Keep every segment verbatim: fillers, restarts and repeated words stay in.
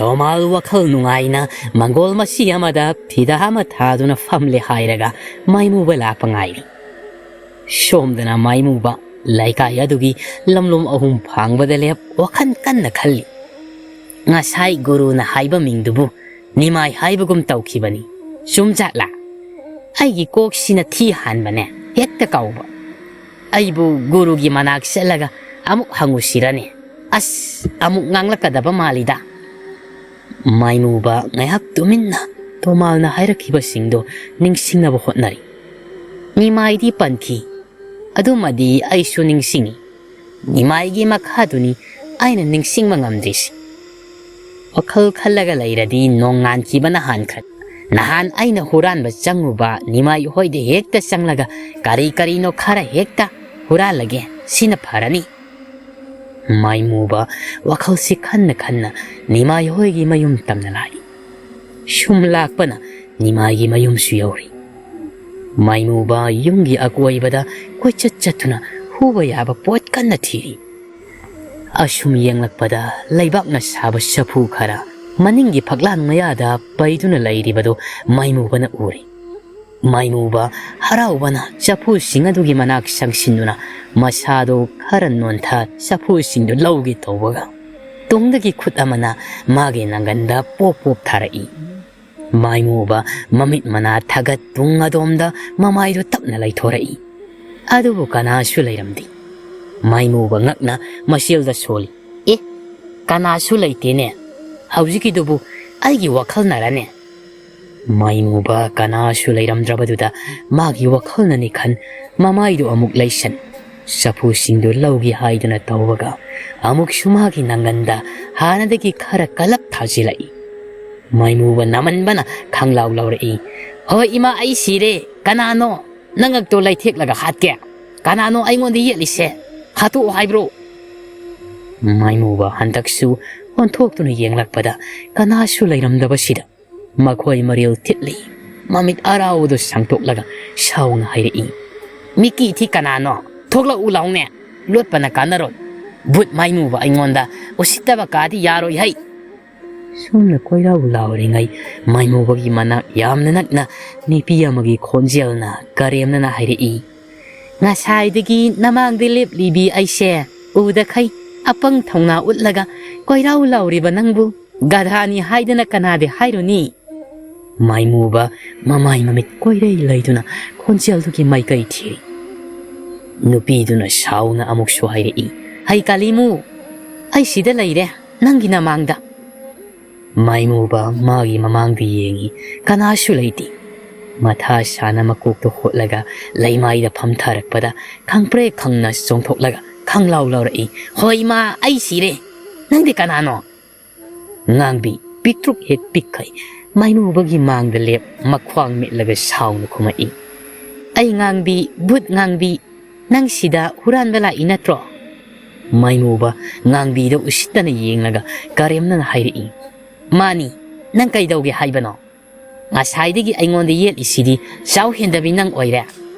ꯇꯣꯃꯥꯜ ꯋꯥꯈꯜ ꯅꯨꯡꯉꯥꯏꯅ ꯃꯪꯒꯣꯜ ꯃꯁꯤ ꯑꯃꯗ ꯐꯤꯗꯥ ꯑꯃ ꯊꯥꯗꯨꯅ ꯐꯝꯂꯦ ꯍꯥꯏꯔꯒ ꯃꯥꯏꯃꯨꯕ ꯂꯥꯛꯄ ꯉꯥꯏꯔꯤ꯫ ꯁꯣꯝꯗꯅ ꯃꯥꯏꯃꯨꯕ ꯂꯩꯀꯥꯏ ꯑꯗꯨꯒꯤ ꯂꯝꯂꯣꯡ ꯑꯍꯨꯝ ꯐꯥꯡꯕꯗ ꯂꯦꯞ ꯋꯥꯈꯜ ꯀꯟꯅ ꯈꯜꯂꯤ꯫ ꯉꯁꯥꯏ ꯒꯨꯔꯨꯅ ꯍꯥꯏꯕ ꯃꯤꯡꯗꯨꯕꯨ ꯅꯤꯃꯥꯏ ꯍꯥꯏꯕꯒꯨꯝ ꯇꯧꯈꯤꯕꯅꯤ꯫ ꯆꯨꯝꯖꯥꯠꯂꯥ? ꯑꯩꯒꯤ ꯀꯣꯛꯁꯤꯅ ꯊꯤ ꯍꯥꯟꯕꯅꯦ, ꯍꯦꯛꯇ ꯀꯥꯎꯕ꯫ ꯑꯩꯕꯨ ꯒꯨꯔꯨꯒꯤ ꯃꯅꯥꯛ ꯆꯠꯂꯒ ꯑꯃꯨꯛ ꯍꯪꯉꯨꯁꯤꯔꯅꯦ? ꯑꯁ, ꯑꯃꯨꯛ ꯉꯥꯡꯂꯛꯀꯗꯕ ꯃꯥꯜꯂꯤꯗ꯫ ꯃꯥꯏꯃꯨꯕ ꯉꯥꯏꯍꯥꯛ ꯇꯨꯃꯤꯟꯅ ꯇꯣꯃꯥꯜꯅ ꯍꯥꯏꯔꯛꯈꯤꯕꯁꯤꯡꯗꯣ ꯅꯤꯡꯁꯤꯡꯅꯕ ꯍꯣꯠꯅꯔꯤ꯫ ꯅꯤꯃꯥꯏꯗꯤ ꯄꯟꯈꯤ꯫ ꯑꯗꯨꯃꯗꯤ ꯑꯩꯁꯨ ꯅꯤꯡꯁꯤꯡꯉꯤ꯫ ꯅꯤꯃꯥꯏꯒꯤ ꯃꯈꯥꯗꯨꯅꯤ ꯑꯩꯅ ꯅꯤꯡꯁꯤꯡꯕ ꯉꯝꯗ꯭ꯔꯤꯁꯤ꯫ ꯋꯥꯈꯜ ꯈꯜꯂꯒ ꯂꯩꯔꯗꯤ ꯅꯣꯡꯉꯥꯟꯈꯤꯕꯅ ꯍꯥꯟꯈ꯭ꯔꯦ꯫ ꯅꯍꯥꯟ ꯑꯩꯅ ꯍꯨꯔꯥꯟꯕ ꯆꯪꯉꯨꯕ ꯅꯤꯃꯥꯏ ꯍꯣꯏꯗ ꯍꯦꯛꯇ ꯆꯪꯂꯒ ꯀꯔꯤ ꯀꯔꯤꯅꯣ ꯈꯔ ꯍꯦꯛꯇ ꯍꯨꯔꯥꯜꯂꯒꯦ, ꯁꯤꯅ ꯐꯔꯅꯤ꯫ ꯃꯥꯏꯃꯨꯕ ꯋꯥꯈꯜꯁꯤ ꯈꯟꯅ ꯈꯟꯅ ꯅꯤꯃꯥꯏ ꯍꯣꯏꯒꯤ ꯃꯌꯨꯝ ꯇꯝꯅ ꯂꯥꯛꯏ꯫ ꯁꯨꯝ ꯂꯥꯛꯄꯅ ꯅꯤꯃꯥꯏꯒꯤ ꯃꯌꯨꯝꯁꯨ ꯌꯧꯔꯤ꯫ ꯃꯥꯏꯃꯨꯕ ꯌꯨꯝꯒꯤ ꯑꯀꯣꯏꯕꯗ ꯀꯣꯏꯆꯠ ꯆꯠꯇꯨꯅ ꯍꯨꯕ ꯌꯥꯕ ꯄꯣꯠ ꯀꯟꯅ ꯊꯤꯔꯤ꯫ ꯑꯁꯨꯝ ꯌꯦꯡꯂꯛꯄꯗ ꯂꯩꯕꯥꯛꯅ ꯁꯥꯕ ꯆꯐꯨ ꯈꯔ ꯃꯅꯤꯡꯒꯤ ꯐꯛꯂꯥꯡ ꯃꯌꯥꯗ ꯄꯩꯗꯨꯅ ꯂꯩꯔꯤꯕꯗꯨ ꯃꯥꯏꯃꯨꯕꯅ ꯎꯔꯦ꯫ ꯃꯥꯏꯃꯨꯕ ꯍꯔꯥꯎꯕꯅ ꯆꯐꯨꯁꯤꯡ ꯑꯗꯨꯒꯤ ꯃꯅꯥꯛ ꯆꯪꯁꯤꯟꯗꯨꯅ ꯃꯁꯥꯗꯨ ꯈꯔ ꯅꯣꯟꯊ ꯆꯐꯨꯁꯤꯡꯗꯨ ꯂꯧꯒꯦ ꯇꯧꯕꯒ ꯇꯨꯡꯗꯒꯤ ꯈꯨꯠ ꯑꯃꯅ ꯃꯥꯒꯤ ꯅꯪꯒꯟꯗ ꯄꯣꯞ ꯄꯣꯞ ꯊꯥꯔꯛꯏ꯫ ꯃꯥꯏꯃꯨꯕ ꯃꯃꯤꯠ ꯃꯅꯥ ꯊꯥꯒꯠ ꯇꯨꯡ ꯑꯗꯣꯝꯗ ꯃꯃꯥꯏꯗꯨ ꯇꯞꯅ ꯂꯩꯊꯣꯔꯛꯏ꯫ ꯑꯗꯨꯕꯨ ꯀꯅꯥꯁꯨ ꯂꯩꯔꯝꯗꯦ꯫ ꯃꯥꯏꯃꯨꯕ ꯉꯛꯅ ꯃꯁꯦꯜꯗ ꯁꯣꯜꯂꯤ꯫ "ꯑꯦ, ꯀꯅꯥꯁꯨ ꯂꯩꯇꯦꯅꯦ꯫ ꯍꯧꯖꯤꯛꯀꯤꯗꯨꯕꯨ ꯑꯩꯒꯤ ꯋꯥꯈꯜꯅꯔꯅꯦ?" ꯃꯥꯏꯃꯨꯕ ꯀꯅꯥꯁꯨ ꯂꯩꯔꯝꯗ꯭ꯔꯕꯗꯨꯗ ꯃꯥꯒꯤ ꯋꯥꯈꯜꯅꯅꯤ ꯈꯟ ꯃꯃꯥꯏꯗꯨ ꯑꯃꯨꯛ ꯂꯩꯁꯟ ꯆꯐꯨꯁꯤꯡꯗꯨ ꯂꯧꯒꯦ ꯍꯥꯏꯗꯨꯅ ꯇꯧꯕꯒ ꯑꯃꯨꯛꯁꯨ ꯃꯥꯒꯤ ꯅꯪꯒꯟꯗ ꯍꯥꯟꯅꯗꯒꯤ ꯈꯔ ꯀꯜꯂꯞ ꯊꯥꯖꯤꯜꯂꯛꯏ꯫ ꯃꯥꯏꯃꯨꯕ ꯅꯥꯃꯟꯕꯅ ꯈꯪꯂꯥꯎ ꯂꯥꯎꯔꯛꯏ꯫ "ꯍꯣꯏ ꯏꯃꯥ, ꯑꯩ ꯁꯤꯔꯦ꯫ ꯀꯅꯥꯅꯣ? ꯅꯉꯛꯇꯣ ꯂꯩꯊꯦꯛꯂꯒ ꯍꯥꯠꯀꯦ꯫ ꯀꯅꯥꯅꯣ ꯑꯩꯉꯣꯟꯗ ꯌꯦꯠꯂꯤꯁꯦ? ꯍꯥꯠꯇꯣꯛꯑꯣ ꯍꯥꯏꯕ꯭ꯔꯣ?" ꯃꯥꯏꯃꯨꯕ ꯍꯟꯗꯛꯁꯨ ꯑꯣꯟꯊꯣꯛꯇꯨꯅ ꯌꯦꯡꯂꯛꯄꯗ ꯀꯅꯥꯁꯨ ꯂꯩꯔꯝꯗꯕꯁꯤꯗ ꯃꯈꯣꯏ ꯃꯔꯤꯜ ꯊꯤꯠꯂꯤ꯫ ꯃꯃꯤꯠ ꯑꯔꯥꯎꯕꯗꯨ ꯁꯥꯡꯗꯣꯛꯂꯒ ꯁꯥꯎꯅ ꯍꯥꯏꯔꯛꯏ꯫ "ꯃꯤꯀꯤ ꯊꯤ ꯀꯅꯥꯅꯣ? ꯊꯣꯛꯂꯛꯎ ꯂꯥꯎꯅꯦ꯫ ꯂꯣꯠꯄꯅ ꯀꯥꯟꯅꯔꯣꯏ꯫ ꯚꯨꯠ ꯃꯥꯏꯃꯨꯕ ꯑꯩꯉꯣꯟꯗ ꯎꯁꯤꯠꯇꯕ ꯀꯥꯗꯤ ꯌꯥꯔꯣꯏ ꯍꯩ!" ꯁꯨꯝꯅ ꯀꯣꯏꯔꯥꯎ ꯂꯥꯎꯔꯤꯉꯩ ꯃꯥꯏꯃꯨꯕꯒꯤ ꯃꯅꯥꯛ ꯌꯥꯝꯅ ꯅꯛꯅ ꯅꯨꯄꯤ ꯑꯃꯒꯤ ꯈꯣꯟꯖꯦꯜꯅ ꯀꯔꯦꯝꯅꯅ ꯍꯥꯏꯔꯛꯏ, "ꯉꯁꯥꯏꯗꯒꯤ ꯅꯃꯥꯡꯗ ꯂꯦꯞꯂꯤꯕꯤ ꯑꯩꯁꯦ ꯎꯗꯈꯩ ꯑꯄꯪ ꯊꯧꯅꯥ ꯎꯠꯂꯒ ꯀꯣꯏꯔꯥꯎ ꯂꯥꯎꯔꯤꯕ ꯅꯪꯕꯨ ꯒꯙꯥꯅꯤ ꯍꯥꯏꯗꯅ ꯀꯅꯥꯗꯤ ꯍꯥꯏꯔꯨꯅꯤ?" ꯃꯥꯏꯃꯨꯕ ꯃꯃꯥꯏ ꯃꯃꯤꯠ ꯀꯣꯏꯔꯩ ꯂꯩꯗꯨꯅ ꯈꯣꯟꯖꯦꯜꯗꯨꯒꯤ ꯃꯥꯏꯀꯩ ꯊꯤꯔꯤ꯫ ꯅꯨꯄꯤꯗꯨꯅ ꯁꯥꯎꯅ ꯑꯃꯨꯛꯁꯨ ꯍꯥꯏꯔꯛꯏ, "ꯍꯩ ꯀꯥꯂꯤꯃꯨ, ꯑꯩ ꯁꯤꯗ ꯂꯩꯔꯦ, ꯅꯪꯒꯤ ꯅꯃꯥꯡꯗ!" ꯃꯥꯏꯃꯨꯕ ꯃꯥꯒꯤ ꯃꯃꯥꯡꯗ ꯌꯦꯡꯉꯤ, ꯀꯅꯥꯁꯨ ꯂꯩꯇꯦ꯫ ꯃꯊꯥ ꯁꯥꯅ ꯃꯀꯣꯛꯇꯨ ꯍꯣꯠꯂꯒ ꯂꯩꯃꯥꯏꯗ ꯐꯝꯊꯔꯛꯄꯗ ꯈꯪꯄ꯭ꯔꯦꯛ ꯈꯪꯅ ꯆꯣꯡꯊꯣꯛꯂꯒ ꯈꯪꯂꯥꯎ ꯂꯥꯎꯔꯛꯏ, "ꯍꯣꯏ ꯏꯃꯥ, ꯑꯩ ꯁꯤꯔꯦ! ꯅꯪꯗꯤ ꯀꯅꯥꯅꯣ?" ꯉꯥꯡꯕꯤ ꯄꯤꯛꯇ꯭ꯔꯨꯛ ꯍꯦꯛ ꯄꯤꯛꯈꯩ ꯃꯥꯏꯃꯨꯕꯒꯤ ꯃꯥꯡꯗ ꯂꯦꯞ ꯃꯈ꯭ꯋꯥꯡ ꯃꯦꯠꯂꯒ ꯁꯥꯎꯅ ꯈꯨꯝꯃꯛꯏ, "ꯑꯩ ꯉꯥꯡꯕꯤ, ꯚꯨꯠ ꯉꯥꯡꯕꯤ, ꯅꯪ ꯁꯤꯗ ꯍꯨꯔꯥꯟꯕ ꯂꯥꯛꯏ ꯅꯠꯇ꯭ꯔꯣ?" ꯃꯥꯏꯃꯨꯕ ꯉꯥꯡꯕꯤꯗ ꯎꯁꯤꯠꯇꯅ ꯌꯦꯡꯂꯒ ꯀꯔꯦꯝꯅꯅ ꯍꯥꯏꯔꯛꯏ, "ꯃꯥꯅꯤ, ꯅꯪ ꯀꯩꯗꯧꯒꯦ ꯍꯥꯏꯕꯅꯣ? ꯉꯁꯥꯏꯗꯒꯤ ꯑꯩꯉꯣꯟꯗ ꯌꯦꯠꯂꯤꯁꯤꯗꯤ ꯆꯥꯎ ꯍꯦꯟꯗꯕꯤ ꯅꯪ ꯑꯣꯏꯔꯦ꯫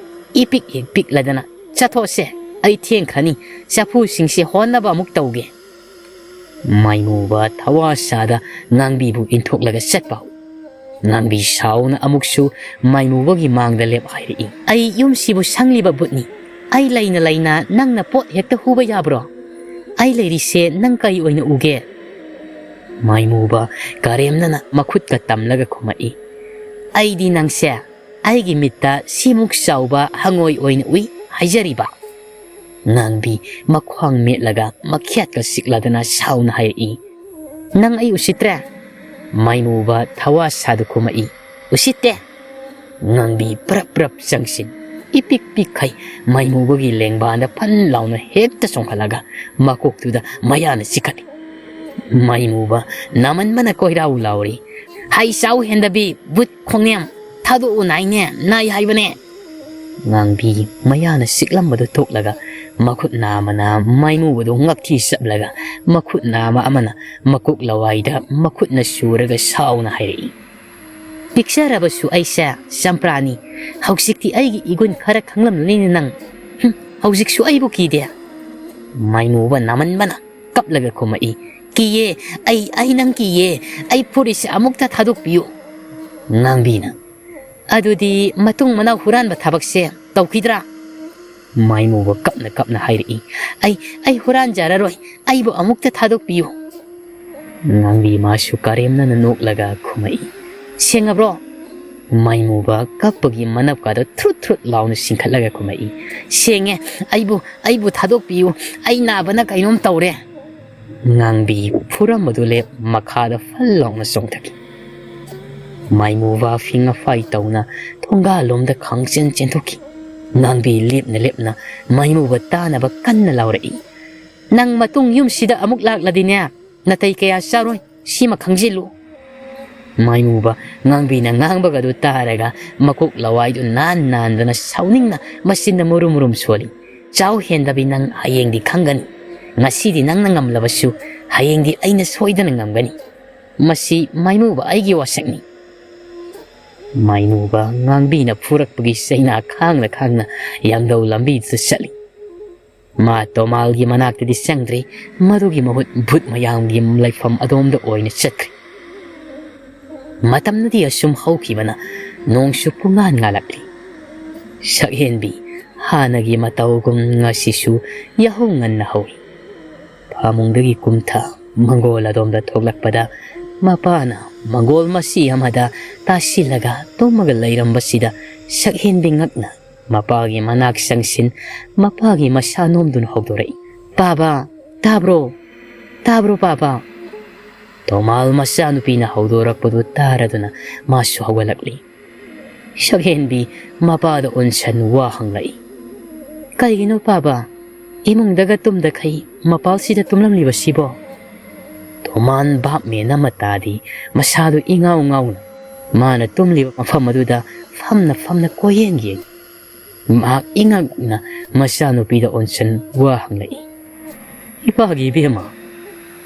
ꯏ ꯄꯤꯛ ꯍꯦꯛ ꯄꯤꯛꯂꯗꯅ ꯆꯠꯊꯣꯛꯁꯦ, ꯑꯩ ꯊꯦꯡꯈ꯭ꯔꯅꯤ, ꯆꯐꯨꯁꯤꯡꯁꯦ ꯍꯣꯟꯅꯕ ꯑꯃꯨꯛ ꯇꯧꯒꯦ꯫" ꯃꯥꯏꯃꯨꯕ ꯊꯋꯥ ꯁꯥꯗ ꯉꯥꯡꯕꯤꯕꯨ ꯏꯟꯊꯣꯛꯂꯒ ꯆꯠꯄ ꯍꯧꯏ꯫ ꯉꯥꯡꯕꯤ ꯁꯥꯎꯅ ꯑꯃꯨꯛꯁꯨ ꯃꯥꯏꯃꯨꯕꯒꯤ ꯃꯥꯡꯗ ꯂꯦꯞ ꯍꯥꯏꯔꯛꯏ, "ꯑꯩ ꯌꯨꯝꯁꯤꯕꯨ ꯁꯪꯂꯤꯕ ꯚꯨꯠꯅꯤ꯫ ꯑꯩ ꯂꯩꯅ ꯂꯩꯅ ꯅꯪꯅ ꯄꯣꯠ ꯍꯦꯛꯇ ꯍꯨꯕ ꯌꯥꯕ꯭ꯔꯣ? ꯑꯩ ꯂꯩꯔꯤꯁꯦ ꯅꯪ ꯀꯔꯤ ꯑꯣꯏꯅ ꯎꯒꯦ?" ꯃꯥꯏꯃꯨꯕ ꯀꯔꯦꯝꯅꯅ ꯃꯈꯨꯠꯀ ꯇꯝꯂꯒ ꯈꯨꯝꯃꯛꯏ, "ꯑꯩꯗꯤ ꯅꯪꯁꯦ ꯑꯩꯒꯤ ꯃꯤꯠꯇ ꯁꯤꯃꯨꯛ ꯆꯥꯎꯕ ꯍꯉꯣꯏ ꯑꯣꯏꯅ ꯎꯏ ꯍꯥꯏꯖꯔꯤꯕ꯫" ꯉꯥꯡꯕꯤ ꯃꯈ꯭ꯋꯥꯡ ꯃꯦꯠꯂꯒ ꯃꯈ꯭ꯌꯥꯠꯀ ꯁꯤꯛꯂꯗꯅ ꯁꯥꯎꯅ ꯍꯥꯏꯔꯛꯏ, "ꯅꯪ ꯑꯩ ꯎꯁꯤꯠꯇ꯭ꯔꯦ?" ꯃꯥꯏꯃꯨꯕ ꯊꯋꯥ ꯁꯥꯗꯨ ꯈꯨꯝꯃꯛꯏ, "ꯎꯁꯤꯠꯇꯦ꯫" ꯉꯥꯡꯕꯤ ꯄ꯭ꯔꯞ ꯄ꯭ꯔꯞ ꯆꯪꯁꯤꯟ ꯏꯄꯤꯛ ꯄꯤꯛꯈꯩ ꯃꯥꯏꯃꯨꯕꯒꯤ ꯂꯦꯡꯕꯥꯟꯗ ꯐꯟ ꯂꯥꯎꯅ ꯍꯦꯛꯇ ꯆꯣꯡꯈꯠꯂꯒ ꯃꯀꯣꯛꯇꯨꯗ ꯃꯌꯥꯅ ꯆꯤꯛꯈꯠꯂꯤ꯫ ꯃꯥꯏꯃꯨꯕ ꯅꯥꯃꯟꯕꯅ ꯀꯣꯏꯔꯥꯎ ꯂꯥꯎꯔꯤ, "ꯍꯩ ꯆꯥꯎ ꯍꯦꯟꯗꯕꯤ, ꯕꯨꯠ ꯈꯣꯡꯅꯦꯝ, ꯊꯥꯗꯣꯛꯎ ꯅꯥꯏꯅꯦ, ꯅꯥꯏ ꯍꯥꯏꯕꯅꯦ!" ꯉꯥꯡꯕꯤ ꯃꯌꯥꯅ ꯁꯤꯛꯂꯝꯕꯗꯨ ꯇꯣꯛꯂꯒ ꯃꯈꯨꯠ ꯅꯥꯝꯃꯅ ꯃꯥꯏꯃꯨꯕꯗꯨ ꯉꯛꯊꯤ ꯆꯞꯂꯒ ꯃꯈꯨꯠ ꯅꯥꯝꯃ ꯑꯃꯅ ꯃꯀꯣꯛ ꯂꯋꯥꯏꯗ ꯃꯈꯨꯠꯅ ꯁꯨꯔꯒ ꯁꯥꯎꯅ ꯍꯥꯏꯔꯛꯏ, "ꯄꯤꯛꯆꯔꯕꯁꯨ ꯑꯩꯁꯦ ꯆꯝꯄ꯭ꯔꯥꯅꯤ꯫ ꯍꯧꯖꯤꯛꯇꯤ ꯑꯩꯒꯤ ꯏꯒꯨꯟ ꯈꯔ ꯈꯪꯂꯝꯂꯅꯤꯅꯦ ꯅꯪ꯫ ꯍꯨꯝ, ꯍꯧꯖꯤꯛꯁꯨ ꯑꯩꯕꯨ ꯀꯤꯗꯦ?" ꯃꯥꯏꯃꯨꯕ ꯅꯥꯃꯟꯕꯅ ꯀꯞꯂꯒ ꯈꯨꯝꯃꯛꯏ, "ꯀꯤꯌꯦ, ꯑꯩ, ꯑꯩ ꯅꯪ ꯀꯤꯌꯦ꯫ ꯑꯩ ꯐꯨꯔꯤꯠꯁꯦ ꯑꯃꯨꯛꯇ ꯊꯥꯗꯣꯛꯄꯤꯌꯨ꯫" ꯉꯥꯡꯕꯤꯅ, "ꯑꯗꯨꯗꯤ ꯃꯇꯨꯡ ꯃꯅꯥꯎ ꯍꯨꯔꯥꯟꯕ ꯊꯕꯛꯁꯦ ꯇꯧꯈꯤꯗ꯭ꯔꯥ?" ꯃꯥꯏꯃꯨꯕ ꯀꯞꯅ ꯀꯞꯅ ꯍꯥꯏꯔꯛꯏ, "ꯑꯩ, ꯑꯩ ꯍꯨꯔꯥꯟꯖꯔꯔꯣꯏ꯫ ꯑꯩꯕꯨ ꯑꯃꯨꯛꯇ ꯊꯥꯗꯣꯛꯄꯤꯌꯨ꯫" ꯉꯥꯡꯕꯤ ꯃꯥꯁꯨ ꯀꯔꯦꯝꯅꯅ ꯅꯣꯛꯂꯒ ꯈꯨꯝꯃꯛꯏ, "ꯁꯦꯡꯉꯕ꯭ꯔꯣ?" ꯃꯥꯏꯃꯨꯕ ꯀꯞꯄꯒꯤ ꯃꯅꯞꯀꯥꯗꯣ ꯊ꯭ꯔꯨꯠ ꯊ꯭ꯔꯨꯠ ꯂꯥꯎꯅ ꯁꯤꯡꯈꯠꯂꯒ ꯈꯨꯝꯃꯛꯏ, "ꯁꯦꯡꯉꯦ꯫ ꯑꯩꯕꯨ, ꯑꯩꯕꯨ ꯊꯥꯗꯣꯛꯄꯤꯌꯨ꯫ ꯑꯩ ꯅꯥꯕꯅ ꯀꯩꯅꯣꯝ ꯇꯧꯔꯦ꯫" ꯉꯥꯡꯕꯤ ꯐꯨꯔꯝꯕꯗꯨ ꯂꯦꯞ ꯃꯈꯥꯗ ꯐꯜ ꯂꯥꯎꯅ ꯆꯣꯡꯊꯈꯤ꯫ ꯃꯥꯏꯃꯨꯕ ꯐꯤꯡ ꯑꯐꯥꯏ ꯇꯧꯅ ꯊꯣꯡꯒꯥꯜꯂꯣꯝꯗ ꯈꯪꯆꯦꯟ ꯆꯦꯟꯊꯣꯛꯈꯤ꯫ ꯉꯥꯡꯕꯤ ꯂꯦꯞꯅ ꯂꯦꯞꯅ ꯃꯥꯏꯃꯨꯕ ꯇꯥꯅꯕ ꯀꯟꯅ ꯂꯥꯎꯔꯛꯏ, "ꯅꯪ ꯃꯇꯨꯡ ꯌꯨꯝꯁꯤꯗ ꯑꯃꯨꯛ ꯂꯥꯛꯂꯗꯤꯅꯦ, ꯅꯥꯇꯩ ꯀꯌꯥ ꯆꯥꯔꯣꯏ, ꯁꯤꯃ ꯈꯪꯖꯤꯜꯂꯨ꯫" ꯃꯥꯏꯃꯨꯕ ꯉꯥꯡꯕꯤꯅ ꯉꯥꯡꯕꯒꯗꯨ ꯇꯥꯔꯒ ꯃꯀꯣꯛ ꯂꯋꯥꯏꯗꯨ ꯅꯥꯟ ꯅꯥꯟꯗꯅ ꯁꯥꯎꯅꯤꯡꯅ ꯃꯆꯤꯟꯗ ꯃꯨꯔꯨꯝ ꯃꯨꯔꯨꯝ ꯁꯣꯜꯂꯤ꯫ "ꯆꯥꯎ ꯍꯦꯟꯗꯕꯤ, ꯅꯪ ꯍꯌꯦꯡꯗꯤ ꯈꯪꯒꯅꯤ꯫ ꯉꯁꯤꯗꯤ ꯅꯪꯅ ꯉꯝꯂꯕꯁꯨ ꯍꯌꯦꯡꯗꯤ ꯑꯩꯅ ꯁꯣꯏꯗꯅ ꯉꯝꯒꯅꯤ꯫ ꯃꯁꯤ ꯃꯥꯏꯃꯨꯕ ꯑꯩꯒꯤ ꯋꯥꯁꯛꯅꯤ꯫" ꯃꯥꯏꯃꯨꯕ ꯉꯥꯡꯕꯤꯅ ꯐꯨꯔꯛꯄꯒꯤ ꯆꯩꯅꯥ ꯈꯥꯡꯅ ꯈꯥꯡꯅ ꯌꯥꯡꯗꯧ ꯂꯝꯕꯤꯗꯨꯗ ꯆꯠꯂꯤ꯫ ꯃꯥ ꯇꯣꯃꯥꯜꯒꯤ ꯃꯅꯥꯛꯇꯗꯤ ꯆꯪꯗ꯭ꯔꯤ, ꯃꯗꯨꯒꯤ ꯃꯍꯨꯠ ꯚꯨꯠ ꯃꯌꯥꯝꯒꯤ ꯂꯩꯐꯝ ꯑꯗꯣꯝꯗ ꯑꯣꯏꯅ ꯆꯠꯈ꯭ꯔꯦ꯫ ꯃꯇꯝꯅꯗꯤ ꯑꯁꯨꯝ ꯍꯧꯈꯤꯕꯅ ꯅꯣꯡꯁꯨ ꯄꯨꯡꯉꯥꯟ ꯉꯥꯜꯂꯛꯂꯤ꯫ ꯁꯛꯍꯦꯟꯕꯤ ꯍꯥꯟꯅꯒꯤ ꯃꯇꯧꯒꯨꯝ ꯉꯁꯤꯁꯨ ꯌꯥꯍꯧ ꯉꯟꯅ ꯍꯧꯏ꯫ ꯐꯃꯨꯡꯗꯒꯤ ꯀꯨꯝꯊ ꯃꯪꯒꯣꯜ ꯑꯗꯣꯝꯗ ꯊꯣꯛꯂꯛꯄꯗ ꯃꯄꯥꯅ ꯃꯪꯒꯣꯜ ꯃꯆꯤ ꯑꯃꯗ ꯇꯥꯁꯤꯜꯂꯒ ꯇꯨꯝꯃꯒ ꯂꯩꯔꯝꯕꯁꯤꯗ ꯁꯛꯍꯦꯟꯕꯤ ꯉꯛꯅ ꯃꯄꯥꯒꯤ ꯃꯅꯥꯛ ꯆꯪꯁꯤꯟ ꯃꯄꯥꯒꯤ ꯃꯁꯥ ꯅꯣꯝꯗꯨꯅ ꯍꯧꯗꯣꯔꯛꯏ, "ꯄꯥꯕ, ꯇꯥꯕ꯭ꯔꯣ? ꯇꯥꯕ꯭ꯔꯣ ꯄꯥꯕ?" ꯇꯣꯃꯥꯜ ꯃꯆꯥꯅꯨꯄꯤꯅ ꯍꯧꯗꯣꯔꯛꯄꯗꯨ ꯇꯥꯔꯗꯨꯅ ꯃꯥꯁꯨ ꯍꯧꯒꯠꯂꯛꯂꯤ꯫ ꯁꯛꯍꯦꯟꯕꯤ ꯃꯄꯥꯗ ꯑꯣꯟꯁꯟ ꯋꯥ ꯍꯪꯂꯛꯏ, "ꯀꯩꯒꯤꯅꯣ ꯄꯥꯕ? ꯏꯃꯨꯡꯗꯒ ꯇꯨꯝꯗꯈꯩ ꯃꯄꯥꯜꯁꯤꯗ ꯇꯨꯝꯂꯝꯂꯤꯕꯁꯤꯕꯣ?" ꯇꯣꯃꯥꯟ ꯚꯥꯞ ꯃꯦꯟ ꯑꯃ ꯇꯥꯗꯦ, ꯃꯁꯥꯗꯨ ꯏꯉꯥꯎ ꯉꯥꯎꯅ ꯃꯥꯅ ꯇꯨꯝꯂꯤꯕ ꯃꯐꯝ ꯑꯗꯨꯗ ꯐꯝꯅ ꯐꯝꯅ ꯀꯣꯏꯌꯦꯡ ꯌꯦꯡꯏ꯫ ꯃꯍꯥꯛ ꯏꯉꯛꯅ ꯃꯆꯥꯅꯨꯄꯤꯗ ꯑꯣꯟꯁꯟ ꯋꯥ ꯍꯪꯂꯛꯏ, "ꯏꯄꯥꯒꯤ ꯏꯕꯦꯝꯃ,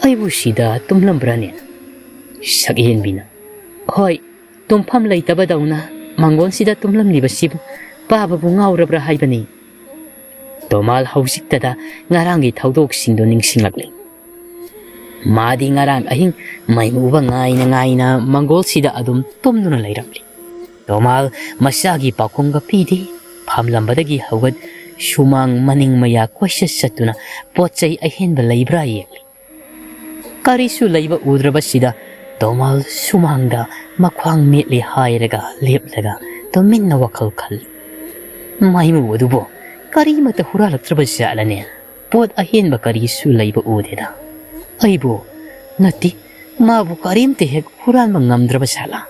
ꯑꯩꯕꯨ ꯁꯤꯗ ꯇꯨꯝꯂꯝꯕ꯭ꯔꯅꯦ?" ꯁꯛꯍꯦꯟꯕꯤꯅ, "ꯍꯣꯏ, ꯇꯨꯝꯐꯝ ꯂꯩꯇꯕꯗꯧꯅ ꯃꯪꯒꯣꯟꯁꯤꯗ ꯇꯨꯝꯂꯝꯂꯤꯕꯁꯤꯕꯨ ꯄꯥꯕꯕꯨ ꯉꯥꯎꯔꯕ꯭ꯔꯥ ꯍꯥꯏꯕꯅꯤ?" ꯇꯣꯃꯥꯜ ꯍꯧꯖꯤꯛꯇꯗ ꯉꯔꯥꯡꯒꯤ ꯊꯧꯗꯣꯛꯁꯤꯡꯗꯨ ꯅꯤꯡꯁꯤꯡꯂꯛꯂꯤ꯫ ꯃꯥꯗꯤ ꯉꯔꯥꯡ ꯑꯍꯤꯡ ꯃꯩ ꯎꯕ ꯉꯥꯏꯅ ꯉꯥꯏꯅ ꯃꯪꯒꯣꯜꯁꯤꯗ ꯑꯗꯨꯝ ꯇꯨꯝꯗꯨꯅ ꯂꯩꯔꯝꯂꯤ꯫ ꯇꯣꯃꯥꯜ ꯃꯆꯥꯒꯤ ꯄꯥꯎꯈꯨꯝꯒ ꯄꯤꯗꯦ꯫ ꯐꯝꯂꯝꯕꯗꯒꯤ ꯍꯧꯒꯠ ꯁꯨꯃꯥꯡ ꯃꯅꯤꯡ ꯃꯌꯥ ꯀꯣꯏꯆꯠ ꯆꯠꯇꯨꯅ ꯄꯣꯠ ꯆꯩ ꯑꯍꯦꯟꯕ ꯂꯩꯕ꯭ꯔꯥ ꯌꯦꯡꯂꯤ꯫ ꯀꯔꯤꯁꯨ ꯂꯩꯕ ꯎꯗ꯭ꯔꯕꯁꯤꯗ ꯇꯣꯃꯥꯜ ꯁꯨꯃꯥꯡꯗ ꯃꯈ꯭ꯋꯥꯡ ꯃꯦꯠꯂꯦ ꯍꯥꯏꯔꯒ ꯂꯦꯞꯂꯒ ꯇꯨꯃꯤꯟꯅ ꯋꯥꯈꯜ ꯈꯜꯂꯤ꯫ ꯃꯩꯃꯨ ꯑꯗꯨꯕꯨ ꯀꯔꯤꯃꯠꯇ ꯍꯨꯔꯥꯜꯂꯛꯇ꯭ꯔꯕ ꯖꯥꯠꯂꯅꯦ? ꯄꯣꯠ ꯑꯍꯦꯟꯕ ꯀꯔꯤꯁꯨ ꯂꯩꯕ ꯎꯗꯦꯗ꯫ ꯑꯩꯕꯨ ꯅꯠꯇꯦ, ꯃꯥꯕꯨ ꯀꯔꯤꯝꯇ ꯍꯦꯛ ꯍꯨꯔꯥꯟꯕ ꯉꯝꯗ꯭ꯔꯕ ꯖꯥꯠꯂꯥ?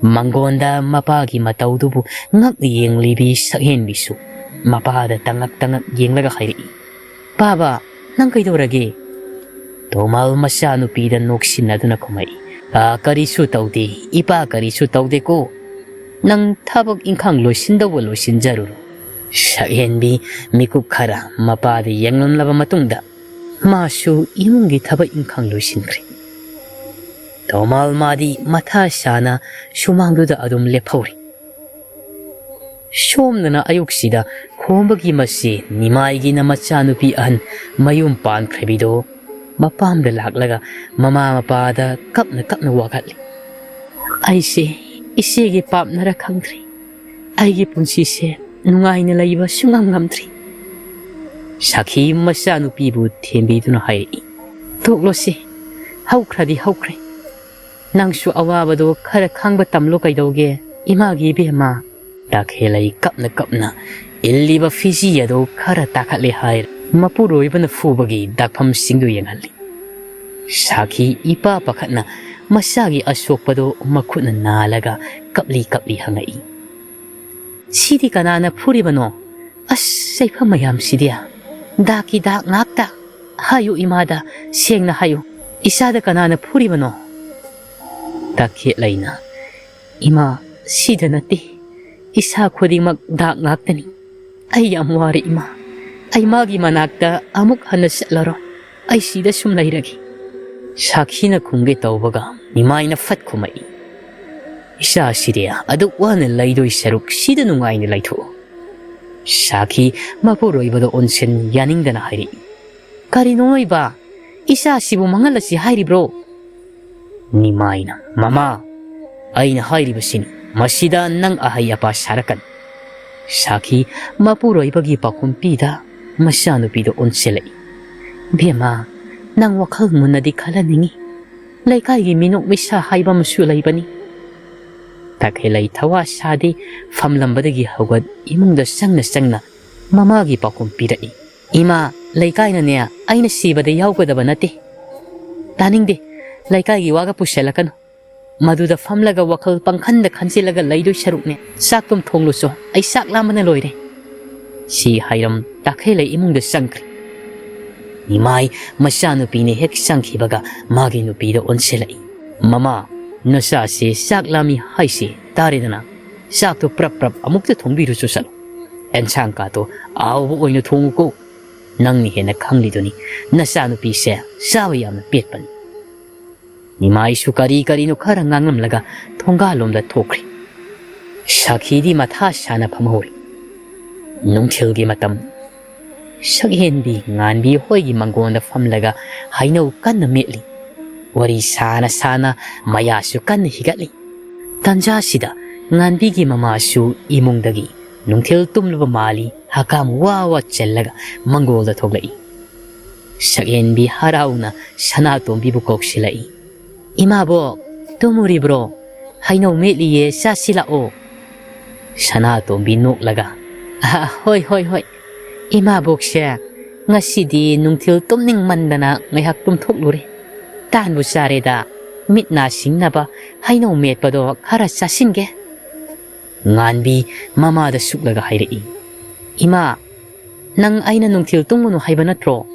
ꯃꯪꯒꯣꯟꯗ ꯃꯄꯥꯒꯤ ꯃꯇꯧꯗꯨꯕꯨ ꯉꯛꯅ ꯌꯦꯡꯂꯤꯕꯤ ꯁꯛꯍꯦꯟꯕꯤꯁꯨ ꯃꯄꯥꯗ ꯇꯉꯛ ꯇꯉꯛ ꯌꯦꯡꯂꯒ ꯍꯥꯏꯔꯛꯏ, "ꯄꯥꯕ, ꯅꯪ ꯀꯩꯗꯧꯔꯒꯦ?" ꯇꯣꯃꯥꯜ ꯃꯆꯥꯅꯨꯄꯤꯗ ꯅꯣꯛꯁꯤꯟꯅꯗꯨꯅ ꯈꯨꯝꯃꯛꯏ, "ꯑꯥ, ꯀꯔꯤꯁꯨ ꯇꯧꯗꯦ, ꯏꯄꯥ, ꯀꯔꯤꯁꯨ ꯇꯧꯗꯦꯀꯣ꯫ ꯅꯪ ꯊꯕꯛ ꯏꯪꯈꯥꯡ ꯂꯣꯏꯁꯤꯟꯗꯧꯕ ꯂꯣꯏꯁꯤꯟꯖꯔꯨꯔꯣ꯫" ꯁꯛꯍꯦꯟꯕꯤ ꯃꯤꯀꯨꯞ ꯈꯔ ꯃꯄꯥꯗ ꯌꯦꯡꯂꯝꯂꯕ ꯃꯇꯨꯡꯗ ꯃꯥꯁꯨ ꯏꯃꯨꯡꯒꯤ ꯊꯕꯛ ꯏꯪꯈꯥꯡ ꯂꯣꯏꯁꯤꯟꯈ꯭ꯔꯦ꯫ ꯇꯣꯃꯥꯜ ꯃꯥꯗꯤ ꯃꯊꯥ ꯁꯥꯅ ꯁꯨꯃꯥꯡꯗꯨꯗ ꯑꯗꯨꯝ ꯂꯦꯞꯍꯧꯔꯤ꯫ ꯁꯣꯝꯗꯅ ꯑꯌꯨꯛꯁꯤꯗ ꯈꯣꯝꯕꯒꯤ ꯃꯆꯦ ꯅꯤꯃꯥꯏꯒꯤꯅ ꯃꯆꯥꯅꯨꯄꯤ ꯑꯍꯟ ꯃꯌꯨꯝ ꯄꯥꯟꯈ꯭ꯔꯕꯤꯗꯣ ꯃꯄꯥꯝꯗ ꯂꯥꯛꯂꯒ ꯃꯃꯥ ꯃꯄꯥꯗ ꯀꯞꯅ ꯀꯞꯅ ꯋꯥꯀꯠꯂꯤ꯫ "ꯑꯩꯁꯦ ꯏꯆꯦꯒꯤ ꯄꯥꯞꯅꯔ ꯈꯪꯗ꯭ꯔꯦ꯫ ꯑꯩꯒꯤ ꯄꯨꯟꯁꯤꯁꯦ ꯅꯨꯡꯉꯥꯏꯅ ꯂꯩꯕ ꯁꯨꯡꯉꯝ ꯉꯝꯗ꯭ꯔꯤ꯫" ꯁꯥꯈꯤ ꯃꯆꯥꯅꯨꯄꯤꯕꯨ ꯊꯦꯝꯕꯤꯗꯨꯅ ꯍꯥꯏꯔꯛꯏ, "ꯇꯣꯛꯂꯣꯁꯦ, ꯍꯧꯈ꯭ꯔꯗꯤ ꯍꯧꯈ꯭ꯔꯦ꯫ ꯅꯪꯁꯨ ꯑꯋꯥꯕꯗꯣ ꯈꯔ ꯈꯥꯡꯕ ꯇꯝꯂꯣ ꯀꯩꯗꯧꯒꯦ, ꯏꯃꯥꯒꯤ ꯏꯕꯦꯝꯃ꯫" ꯇꯥꯈꯦꯜꯂꯩ ꯀꯞꯅ ꯀꯞꯅ ꯏꯜꯂꯤꯕ ꯐꯤꯖꯤ ꯑꯗꯨ ꯈꯔ ꯇꯥꯈꯠꯂꯦ ꯍꯥꯏ ꯃꯄꯨꯔꯣꯏꯕꯅ ꯐꯨꯕꯒꯤ ꯗꯥꯛꯐꯝꯁꯤꯡꯗꯨ ꯌꯦꯡꯍꯜꯂꯤ꯫ ꯁꯥꯈꯤ ꯏꯄꯥ ꯄꯥꯈꯠꯅ ꯃꯆꯥꯒꯤ ꯑꯁꯣꯛꯄꯗꯨ ꯃꯈꯨꯠꯅ ꯅꯥꯜꯂꯒ ꯀꯞꯂꯤ ꯀꯞꯂꯤ ꯍꯪꯉꯛꯏ, "ꯁꯤꯗꯤ ꯀꯅꯥꯅ ꯐꯨꯔꯤꯕꯅꯣ? ꯑꯁ, ꯆꯩꯐꯝ ꯃꯌꯥꯝꯁꯤꯗꯤ! ꯗꯥꯛꯀꯤ ꯗꯥꯛ ꯉꯥꯛꯇ! ꯍꯥꯏꯌꯨ ꯏꯃꯥꯗ, ꯁꯦꯡꯅ ꯍꯥꯏꯌꯨ, ꯏꯆꯥꯗ ꯀꯅꯥꯅ ꯐꯨꯔꯤꯕꯅꯣ?" ꯇꯥꯈꯦꯠꯂꯩꯅ, "ꯏꯃꯥ, ꯁꯤꯗ ꯅꯠꯇꯦ, ꯏꯁꯥ ꯈꯨꯗꯤꯡꯃꯛ ꯗꯥꯛ ꯉꯥꯛꯇꯅꯤ꯫ ꯑꯩ ꯌꯥꯝ ꯋꯥꯔꯦ ꯏꯃꯥ, ꯑꯩ ꯃꯥꯒꯤ ꯃꯅꯥꯛꯇ ꯑꯃꯨꯛ ꯍꯟꯅ ꯆꯠꯂꯔꯣꯏ, ꯑꯩ ꯁꯤꯗ ꯁꯨꯝ ꯂꯩꯔꯒꯦ꯫" ꯁꯥꯈꯤꯅ ꯈꯨꯝꯒꯦ ꯇꯧꯕꯒ ꯏꯃꯥꯏꯅ ꯐꯠ ꯈꯨꯝꯃꯛꯏ, "ꯏꯆꯥꯁꯤꯗꯤ ꯑꯗꯨꯛ ꯋꯥꯅ ꯂꯩꯗꯣꯏ ꯁꯔꯨꯛ ꯁꯤꯗ ꯅꯨꯡꯉꯥꯏꯅ ꯂꯩꯊꯣꯛꯎ꯫" ꯁꯥꯈꯤ ꯃꯄꯨꯔꯣꯏꯕꯗ ꯑꯣꯟꯁꯤꯟ ꯌꯥꯅꯤꯡꯗꯅ ꯍꯥꯏꯔꯛꯏ, "ꯀꯔꯤꯅꯣ ꯏꯕꯥ? ꯏꯆꯥꯁꯤꯕꯨ ꯃꯥꯡꯍꯜꯂꯁꯤ ꯍꯥꯏꯔꯤꯕ꯭ꯔꯣ?" ꯅꯤꯃꯥꯏꯅ, "ꯃꯃꯥ, ꯑꯩꯅ ꯍꯥꯏꯔꯤꯕꯁꯤꯅꯤ, ꯃꯁꯤꯗ ꯅꯪ ꯑꯍꯩ ꯑꯄꯥ ꯁꯥꯔꯛꯀꯅꯨ꯫" ꯁꯥꯈꯤ ꯃꯄꯨꯔꯣꯏꯕꯒꯤ ꯄꯥꯎꯈꯨꯝ ꯄꯤꯗ ꯃꯆꯥꯅꯨꯄꯤꯗ ꯑꯣꯟꯁꯤꯜꯂꯛꯏ꯫ "ꯕꯦꯝꯃ, ꯅꯪ ꯋꯥꯈꯜ ꯃꯨꯟꯅꯗꯤ ꯈꯜꯍꯟꯅꯤꯡꯉꯤ꯫ ꯂꯩꯀꯥꯏꯒꯤ ꯃꯤꯅꯣꯛ ꯃꯩꯁꯥ ꯍꯥꯏꯕ ꯑꯃꯁꯨ ꯂꯩꯕꯅꯤ꯫" ꯇꯈꯦꯜꯂꯩ ꯊꯋꯥ ꯁꯥꯗꯦ, ꯐꯝꯂꯝꯕꯗꯒꯤ ꯍꯧꯒꯠ ꯏꯃꯨꯡꯗ ꯆꯪꯅ ꯆꯪꯅ ꯃꯃꯥꯒꯤ ꯄꯥꯎꯈꯨꯝ ꯄꯤꯔꯛꯏ꯫ "ꯏꯃꯥ, ꯂꯩꯀꯥꯏꯅꯅꯦ ꯑꯩꯅ ꯁꯤꯕꯗ ꯌꯥꯎꯒꯗꯕ ꯅꯠꯇꯦ꯫ ꯇꯥꯅꯤꯡꯗꯦ, ꯂꯩꯀꯥꯏꯒꯤ ꯋꯥꯒ ꯄꯨꯁꯜꯂꯛꯀꯅꯨ꯫ ꯃꯗꯨꯗ ꯐꯝꯂꯒ ꯋꯥꯈꯜ ꯄꯪꯈꯟꯗ ꯈꯟꯖꯤꯜꯂꯒ ꯂꯩꯗꯣꯏ ꯁꯔꯨꯛꯅꯦ, ꯆꯥꯛꯇꯨꯝ ꯊꯣꯡꯂꯨꯆꯣ, ꯑꯩ ꯆꯥꯛ ꯂꯥꯝꯕꯅ ꯂꯣꯏꯔꯦ꯫" ꯁꯤ ꯍꯥꯏꯔꯝ ꯇꯈꯦꯜꯂꯩ ꯏꯃꯨꯡꯗ ꯆꯪꯈ꯭ꯔꯦ꯫ ꯅꯤꯃꯥꯏ ꯃꯆꯥꯅꯨꯄꯤꯅ ꯍꯦꯛ ꯆꯪꯈꯤꯕꯒ ꯃꯥꯒꯤ ꯅꯨꯄꯤꯗ ꯑꯣꯟꯁꯤꯜꯂꯛꯏ꯫ "ꯃꯃꯥ, ꯅꯆꯥꯁꯤ ꯆꯥꯛ ꯂꯥꯝꯃꯤ ꯍꯥꯏꯁꯤ ꯇꯥꯔꯦꯗꯅ, ꯆꯥꯛꯇꯣ ꯄ꯭ꯔꯞ ꯄ꯭ꯔꯞ ꯑꯃꯨꯛꯇ ꯊꯣꯡꯕꯤꯔꯨꯆꯣ ꯆꯠꯂꯣ꯫ ꯑꯦꯟꯁꯥꯡ ꯀꯥꯗꯣ ꯑꯍꯥꯎꯕ ꯑꯣꯏꯅ ꯊꯣꯡꯉꯨꯀꯣ꯫ ꯅꯪꯅ ꯍꯦꯟꯅ ꯈꯪꯂꯤꯗꯨꯅꯤ, ꯅꯆꯥꯅꯨꯄꯤꯁꯦ ꯆꯥꯕ ꯌꯥꯝꯅ ꯄꯦꯠꯄꯅꯤ꯫" ꯅꯤꯃꯥꯏꯁꯨ ꯀꯔꯤ ꯀꯔꯤꯅꯣ ꯈꯔ ꯉꯥꯡꯂꯝꯂꯒ ꯊꯣꯡꯒꯥꯜꯂꯣꯝꯗ ꯊꯣꯛꯈ꯭ꯔꯦ꯫ ꯁꯈꯤꯗꯤ ꯃꯊꯥ ꯁꯥꯅ ꯐꯝꯍꯧꯔꯦ꯫ ꯅꯨꯡꯊꯤꯜꯒꯤ ꯃꯇꯝ꯫ ꯁꯛꯍꯦꯟꯕꯤ ꯉꯥꯟꯕꯤ ꯍꯣꯏꯒꯤ ꯃꯪꯒꯣꯟꯗ ꯐꯝꯂꯒ ꯍꯩꯅꯧ ꯀꯟꯅ ꯃꯦꯠꯂꯤ꯫ ꯋꯥꯔꯤ ꯁꯥꯅ ꯁꯥꯅ ꯃꯌꯥꯁꯨ ꯀꯟꯅ ꯍꯤꯒꯠꯂꯤ꯫ ꯇꯟꯖꯥꯁꯤꯗ ꯉꯥꯟꯕꯤꯒꯤ ꯃꯃꯥꯁꯨ ꯏꯃꯨꯡꯗꯒꯤ ꯅꯨꯡꯊꯤꯜ ꯇꯨꯝꯂꯕ ꯃꯥꯜꯂꯤ, ꯍꯀꯥꯝ ꯋꯥ ꯋꯥ ꯆꯜꯂꯒ ꯃꯪꯒꯣꯜꯗ ꯊꯣꯛꯂꯛꯏ꯫ ꯁꯛꯍꯦꯟꯕꯤ ꯍꯔꯥꯎꯅ ꯁꯅꯥꯇꯣꯝꯕꯤꯕꯨ ꯀꯧꯁꯤꯜꯂꯛꯏ꯫ "ꯏꯃꯥꯕꯣꯛ, ꯇꯨꯝꯃꯨꯔꯤꯕ꯭ꯔꯣ? ꯍꯩꯅꯧ ꯃꯦꯠꯂꯤꯌꯦ, ꯆꯥꯁꯤ ꯂꯥꯛꯑꯣ꯫" ꯁꯅꯥꯇꯣꯝꯕꯤ ꯅꯣꯛꯂꯒ, "ꯑꯍ, ꯍꯣꯏ, ꯍꯣꯏ, ꯍꯣꯏ꯫ ꯏꯃꯥꯕꯣꯛꯁꯦ ꯉꯁꯤꯗꯤ ꯅꯨꯡꯊꯤꯜ ꯇꯨꯝꯅꯤꯡꯃꯟꯗꯅ ꯉꯥꯏꯍꯥꯛ ꯇꯨꯝꯊꯣꯛꯂꯨꯔꯦ꯫ ꯇꯥꯟꯕꯨ ꯆꯥꯔꯦꯗ, ꯃꯤꯠ ꯅꯥ ꯁꯤꯡꯅꯕ ꯍꯩꯅꯧ ꯃꯦꯠꯄꯗꯣ ꯈꯔ ꯆꯥꯁꯤꯟꯒꯦ꯫" ꯉꯥꯟꯕꯤ ꯃꯃꯥꯗ ꯁꯨꯛꯂꯒ ꯍꯥꯏꯔꯛꯏ, "ꯏꯃꯥ, ꯅꯪ ꯑꯩꯅ ꯅꯨꯡꯊꯤꯜ ꯇꯨꯝꯒꯅꯨ ꯍꯥꯏꯕ ꯅꯠꯇ꯭ꯔꯣ?"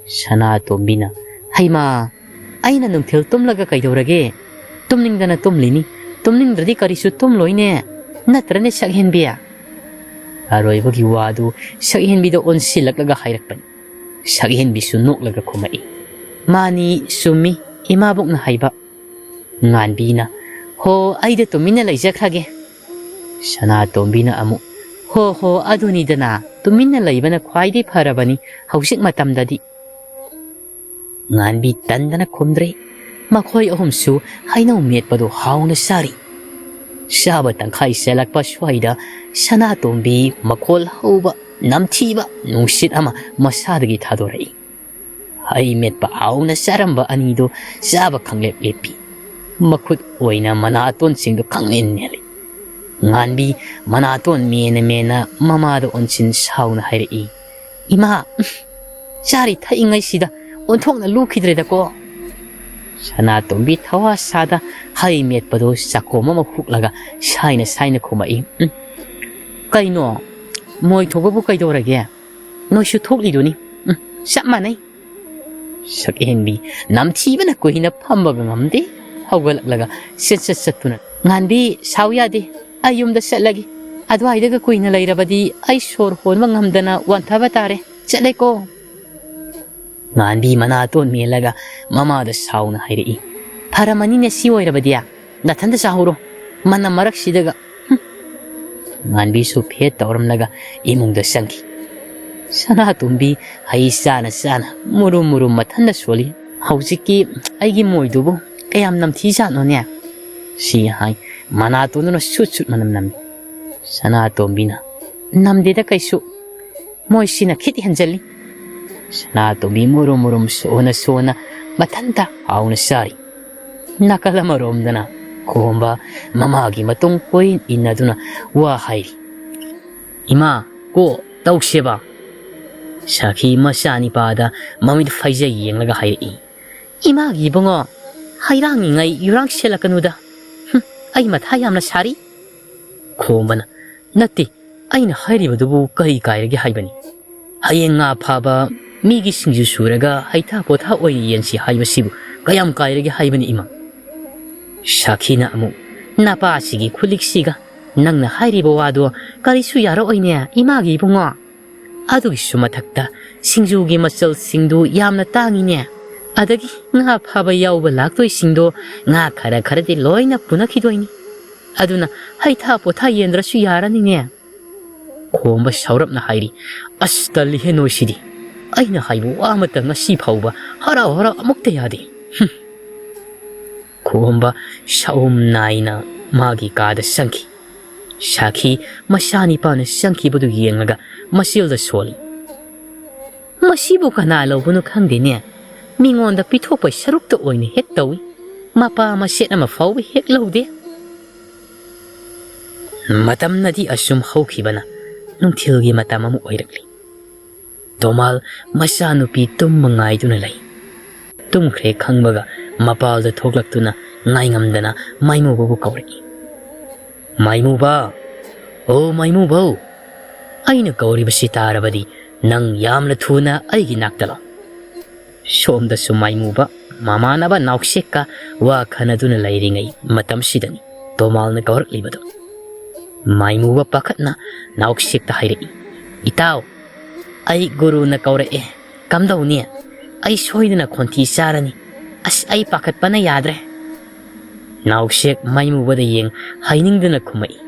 ꯁꯅꯥꯇꯣꯝꯕꯤꯅ, "ꯍꯩꯃꯥ, ꯑꯩꯅ ꯅꯨꯡꯊꯤꯜ ꯇꯨꯝꯂꯒ ꯀꯩꯗꯧꯔꯒꯦ? ꯇꯨꯝꯅꯤꯡꯗꯅ ꯇꯨꯝꯂꯤꯅꯤ꯫ ꯇꯨꯝꯅꯤꯡꯗ꯭ꯔꯗꯤ ꯀꯔꯤꯁꯨ ꯇꯨꯝꯂꯣꯏꯅꯦ꯫ ꯅꯠꯇ꯭ꯔꯅꯦ, ꯁꯛꯍꯦꯟꯕꯤ?" ꯑꯔꯣꯏꯕꯒꯤ ꯋꯥꯗꯨ ꯁꯛꯍꯦꯟꯕꯤꯗ ꯑꯣꯟꯁꯤꯜꯂꯛꯂꯒ ꯍꯥꯏꯔꯛꯄꯅꯤ꯫ ꯁꯛꯍꯦꯟꯕꯤꯁꯨ ꯅꯣꯛꯂꯒ ꯈꯨꯝꯃꯛꯏ, "ꯃꯥꯅꯤ, ꯆꯨꯝꯃꯤ, ꯏꯃꯥꯕꯣꯛꯅ ꯍꯥꯏꯕ꯫" ꯉꯥꯟꯕꯤꯅ, "ꯍꯣ, ꯑꯩꯗ ꯇꯨꯃꯤꯟꯅ ꯂꯩꯖꯈ꯭ꯔꯒꯦ꯫" ꯁꯅꯥꯇꯣꯝꯕꯤꯅ ꯑꯃꯨꯛ, "ꯍꯣ ꯍꯣ, ꯑꯗꯨꯅꯤꯗꯅ, ꯇꯨꯃꯤꯟꯅ ꯂꯩꯕꯅ ꯈ꯭ꯋꯥꯏꯗꯒꯤ ꯐꯔꯕꯅꯤ ꯍꯧꯖꯤꯛ ꯃꯇꯝꯗꯗꯤ꯫" ꯉꯥꯟꯕꯤ ꯇꯟꯗꯅ ꯈꯨꯝꯗ꯭ꯔꯦ꯫ ꯃꯈꯣꯏ ꯑꯍꯨꯝꯁꯨ ꯍꯩꯅꯧ ꯃꯦꯠꯄꯗꯨ ꯍꯥꯎꯅ ꯆꯥꯔꯤ꯫ ꯆꯥꯕ ꯇꯪꯈꯥꯏ ꯆꯜꯂꯛꯄ ꯁ꯭ꯋꯥꯏꯗ ꯁꯅꯥꯇꯣꯝꯕꯤ ꯃꯈꯣꯜ ꯍꯧꯕ, ꯅꯝꯊꯤꯕ ꯅꯨꯡꯁꯤꯠ ꯑꯃ ꯃꯁꯥꯗꯒꯤ ꯊꯥꯗꯣꯔꯛꯏ꯫ ꯍꯩ ꯃꯦꯠꯄ ꯍꯥꯎꯅ ꯆꯥꯔꯝꯕ ꯑꯅꯤꯗꯨ ꯆꯥꯕ ꯈꯪꯂꯦꯞ ꯂꯦꯞꯄꯤ꯫ ꯃꯈꯨꯠ ꯑꯣꯏꯅ ꯃꯅꯥꯇꯣꯟꯁꯤꯡꯗꯨ ꯈꯪꯃꯦꯟ ꯃꯦꯜꯂꯤ꯫ ꯉꯥꯟꯕꯤ ꯃꯅꯥꯇꯣꯟ ꯃꯦꯅ ꯃꯦꯅ ꯃꯃꯥꯗ ꯑꯣꯟꯁꯤꯟ ꯁꯥꯎꯅ ꯍꯥꯏꯔꯛꯏ, "ꯏꯃꯥ, ꯆꯥꯔꯤ ꯊꯛꯏꯉꯩꯁꯤꯗ ꯑꯣꯟꯊꯣꯛꯅ ꯂꯨꯈꯤꯗ꯭ꯔꯦꯗꯀꯣ!" ꯁꯅꯥꯇꯣꯝꯕꯤ ꯊꯋꯥ ꯁꯥꯗ ꯍꯩ ꯃꯦꯠꯄꯗꯨ ꯆꯥꯛꯈꯣꯝ ꯑꯃ ꯍꯨꯛꯂꯒ ꯁꯥꯏꯅ ꯁꯥꯏꯅ ꯈꯨꯝꯃꯛꯏ, "ꯎꯝ, ꯀꯩꯅꯣ? ꯃꯣꯏ ꯊꯣꯛꯄꯕꯨ ꯀꯩꯗꯧꯔꯒꯦ? ꯅꯣꯏꯁꯨ ꯊꯣꯛꯂꯤꯗꯨꯅꯤ꯫ ꯎꯝ, ꯆꯞ ꯃꯥꯟꯅꯩ꯫" ꯁꯛꯍꯦꯟꯕꯤ ꯅꯝꯊꯤꯕꯅ ꯀꯨꯏꯅ ꯐꯝꯕꯒ ꯉꯝꯗꯦ꯫ ꯍꯧꯒꯠꯂꯛꯂꯒ ꯆꯠ ꯆꯠ ꯆꯠꯇꯨꯅ, "ꯉꯥꯟꯕꯤ, ꯁꯥꯎ ꯌꯥꯗꯦ꯫ ꯑꯩ ꯌꯨꯝꯗ ꯆꯠꯂꯒꯦ꯫ ꯑꯗꯨꯋꯥꯏꯗꯒ ꯀꯨꯏꯅ ꯂꯩꯔꯕꯗꯤ ꯑꯩ ꯁꯣꯔ ꯍꯣꯟꯕ ꯉꯝꯗꯅ ꯋꯥꯟꯊꯕ ꯇꯥꯔꯦ꯫ ꯆꯠꯂꯦꯀꯣ꯫" ꯉꯥꯟꯕꯤ ꯃꯅꯥꯇꯣꯟ ꯃꯦꯜꯂꯒ ꯃꯃꯥꯗ ꯁꯥꯎꯅ ꯍꯥꯏꯔꯛꯏ, "ꯐꯔꯝꯃꯅꯤꯅꯦ ꯁꯤ ꯑꯣꯏꯔꯕꯗꯤ꯫ ꯅꯊꯟꯇ ꯆꯥꯍꯧꯔꯣ꯫ ꯃꯅꯝ ꯃꯔꯛꯁꯤꯗꯒ꯫" ꯍꯨꯝ꯫ ꯉꯥꯟꯕꯤꯁꯨ ꯐꯦꯠ ꯇꯧꯔꯝꯂꯒ ꯏꯃꯨꯡꯗ ꯆꯪꯈꯤ꯫ ꯁꯅꯥꯇꯣꯝꯕꯤ ꯍꯩ ꯆꯥꯅ ꯆꯥꯅ ꯃꯨꯔꯨꯝ ꯃꯨꯔꯨꯝ ꯃꯊꯟꯗ ꯁꯣꯜꯂꯤ꯫ "ꯍꯧꯖꯤꯛꯀꯤ ꯑꯩꯒꯤ ꯃꯣꯏꯗꯨꯕꯨ ꯀꯌꯥꯝ ꯅꯝꯊꯤꯖꯥꯠꯅꯣꯅꯦ?" ꯁꯤ ꯍꯥꯏ ꯃꯅꯥꯇꯣꯟꯗꯨꯅ ꯁꯨꯠ ꯁꯨꯠ ꯃꯅꯝ ꯅꯝꯃꯤ꯫ ꯁꯅꯥꯇꯣꯝꯕꯤꯅ, "ꯅꯝꯗꯦꯗ ꯀꯩꯁꯨ꯫ ꯃꯣꯏꯁꯤꯅ ꯈꯤꯠ ꯍꯦꯟꯖꯜꯂꯤ꯫" ꯁꯅꯥꯇꯣꯝꯕꯤ ꯃꯨꯔꯨꯝ ꯃꯨꯔꯨꯝ ꯁꯣꯟꯅ ꯁꯣꯟꯅ ꯃꯊꯟꯇ ꯍꯥꯎꯅ ꯆꯥꯔꯤ꯫ ꯅꯥꯀꯜ ꯑꯃꯔꯣꯝꯗꯅ ꯈꯣꯝꯕ ꯃꯃꯥꯒꯤ ꯃꯇꯨꯡ ꯀꯣꯏ ꯏꯟꯅꯗꯨꯅ ꯋꯥ ꯍꯥꯏꯔꯤ, "ꯏꯃꯥ, ꯀꯣ ꯇꯧꯁꯦꯕ?" ꯁꯥꯈꯤ ꯃꯆꯥꯅꯤꯄꯥꯗ ꯃꯃꯤꯠ ꯐꯩꯖꯩ ꯌꯦꯡꯂꯒ ꯍꯥꯏꯔꯛꯏ, "ꯏꯃꯥꯒꯤ ꯏꯕꯨꯡꯉꯣ, ꯍꯩꯔꯥꯡꯉꯤꯉꯩ ꯌꯨꯔꯥꯡ ꯁꯦꯠꯂꯛꯀꯅꯨꯗ꯫ ꯍꯨꯝ, ꯑꯩ ꯃꯊꯥ ꯌꯥꯝꯅ ꯁꯥꯔꯤ꯫" ꯈꯣꯝꯕꯅ, "ꯅꯠꯇꯦ, ꯑꯩꯅ ꯍꯥꯏꯔꯤꯕꯗꯨꯕꯨ ꯀꯔꯤ ꯀꯥꯏꯔꯒꯦ ꯍꯥꯏꯕꯅꯤ? ꯍꯌꯦꯡ ꯉꯥ ꯐꯥꯕ ꯃꯤꯒꯤ ꯁꯤꯡꯖꯨ ꯁꯨꯔꯒ ꯍꯩꯊꯥ ꯄꯣꯊꯥ ꯑꯣꯏꯅ ꯌꯦꯟꯁꯤ ꯍꯥꯏꯕꯁꯤꯕꯨ ꯀꯌꯥꯝ ꯀꯥꯏꯔꯒꯦ ꯍꯥꯏꯕꯅꯤ ꯏꯃꯥ?" ꯁꯥꯈꯤꯅ ꯑꯃꯨꯛ, "ꯅꯄꯥꯁꯤꯒꯤ ꯈꯨꯂꯤꯛꯁꯤꯒ ꯅꯪꯅ ꯍꯥꯏꯔꯤꯕ ꯋꯥꯗꯣ ꯀꯔꯤꯁꯨ ꯌꯥꯔꯛꯑꯣꯏꯅꯦ ꯏꯃꯥꯒꯤ ꯏꯕꯨꯡꯉꯣ꯫ ꯑꯗꯨꯒꯤꯁꯨ ꯃꯊꯛꯇ ꯁꯤꯡꯖꯨꯒꯤ ꯃꯆꯜꯁꯤꯡꯗꯨ ꯌꯥꯝꯅ ꯇꯥꯡꯉꯤꯅꯦ꯫ ꯑꯗꯒꯤ ꯉꯥ ꯐꯥꯕ ꯌꯥꯎꯕ ꯂꯥꯛꯇꯣꯏꯁꯤꯡꯗꯣ ꯉꯥ ꯈꯔ ꯈꯔꯗꯤ ꯂꯣꯏꯅ ꯄꯨꯅꯈꯤꯗꯣꯏꯅꯤ꯫ ꯑꯗꯨꯅ ꯍꯩꯊꯥ ꯄꯣꯊꯥ ꯌꯦꯟꯗ꯭ꯔꯁꯨ ꯌꯥꯔꯅꯤꯅꯦ꯫" ꯈꯣꯝꯕ ꯁꯥꯎꯔꯞꯅ ꯍꯥꯏꯔꯤ, "ꯑꯁ, ꯇꯜꯂꯤꯍꯦ ꯅꯣꯏꯁꯤꯗꯤ꯫ ꯑꯩꯅ ꯍꯥꯏꯕ ꯋꯥ ꯑꯃꯠꯇ ꯉꯁꯤ ꯐꯥꯎꯕ ꯍꯔꯥꯎ ꯍꯔꯥꯎ ꯑꯃꯨꯛꯇ ꯌꯥꯗꯦ꯫ ꯍꯨꯝ꯫ ꯈꯣꯝꯕ ꯁꯥꯎꯝ ꯅꯥꯏꯅ ꯃꯥꯒꯤ ꯀꯥꯗ ꯆꯪꯈꯤ꯫ ꯁꯥꯈꯤ ꯃꯆꯥꯅꯤꯄꯥꯅ ꯆꯪꯈꯤꯕꯗꯨ ꯌꯦꯡꯂꯒ ꯃꯆꯤꯜꯗ ꯁꯣꯜꯂꯤ꯫ "ꯃꯁꯤꯕꯨ ꯀꯅꯥ ꯂꯧꯕꯅꯣ ꯈꯪꯗꯦꯅꯦ꯫ ꯃꯤꯉꯣꯟꯗ ꯄꯤꯊꯣꯛꯄ ꯁꯔꯨꯛꯇ ꯑꯣꯏꯅ ꯍꯦꯛ ꯇꯧꯏ꯫ ꯃꯄꯥ ꯃꯆꯦꯠ ꯑꯃ ꯐꯥꯎꯕ ꯍꯦꯛ ꯂꯧꯗꯦ"꯫ ꯃꯇꯝꯅꯗꯤ ꯑꯁꯨꯝ ꯍꯧꯈꯤꯕꯅ ꯅꯨꯡꯊꯤꯜꯒꯤ ꯃꯇꯝ ꯑꯃ ꯑꯣꯏꯔꯛꯂꯤ꯫ ꯇꯣꯃꯥꯜ ꯃꯆꯥꯅꯨꯄꯤ ꯇꯨꯝꯕ ꯉꯥꯏꯗꯨꯅ ꯂꯩ꯫ ꯇꯨꯝꯈ꯭ꯔꯦ ꯈꯪꯕꯒ ꯃꯄꯥꯜꯗ ꯊꯣꯛꯂꯛꯇꯨꯅ ꯉꯥꯏꯉꯝꯗꯅ ꯃꯥꯏꯃꯨꯕꯕꯨ ꯀꯧꯔꯛꯏ꯫ "ꯃꯥꯏꯃꯨꯕ! ꯑꯣ ꯃꯥꯏꯃꯨꯕꯧ! ꯑꯩꯅ ꯀꯧꯔꯤꯕꯁꯤ ꯇꯥꯔꯕꯗꯤ ꯅꯪ ꯌꯥꯝꯅ ꯊꯨꯅ ꯑꯩꯒꯤ ꯅꯥꯛꯇ ꯂꯥꯛ"꯫ ꯁꯣꯝꯗꯁꯨ ꯃꯥꯏꯃꯨꯕ ꯃꯃꯥꯟꯅꯕ ꯅꯥꯎꯁꯦꯛꯀ ꯋꯥ ꯈꯟꯅꯗꯨꯅ ꯂꯩꯔꯤꯉꯩ ꯃꯇꯝꯁꯤꯗꯅꯤ ꯇꯣꯃꯥꯜꯅ ꯀꯧꯔꯛꯂꯤꯕꯗꯨ꯫ ꯃꯥꯏꯃꯨꯕ ꯄꯥꯈꯠꯅ ꯅꯥꯎꯁꯦꯛꯇ ꯍꯥꯏꯔꯛꯏ, "ꯏꯇꯥꯎ, ꯑꯩ ꯒꯨꯔꯨꯅ ꯀꯧꯔꯛꯑꯦ꯫ ꯀꯝꯗꯧꯅꯤ? ꯑꯩ ꯁꯣꯏꯗꯅ ꯈꯣꯟꯊꯤ ꯆꯥꯔꯅꯤ꯫ ꯑꯁ, ꯑꯩ ꯄꯥꯈꯠꯄꯅ ꯌꯥꯗ꯭ꯔꯦ"꯫ ꯅꯥꯎꯁꯦꯛ ꯃꯥꯏꯃꯨꯕꯗ ꯌꯦꯡ ꯍꯥꯏꯅꯤꯡꯗꯅ ꯈꯨꯝꯃꯛꯏ,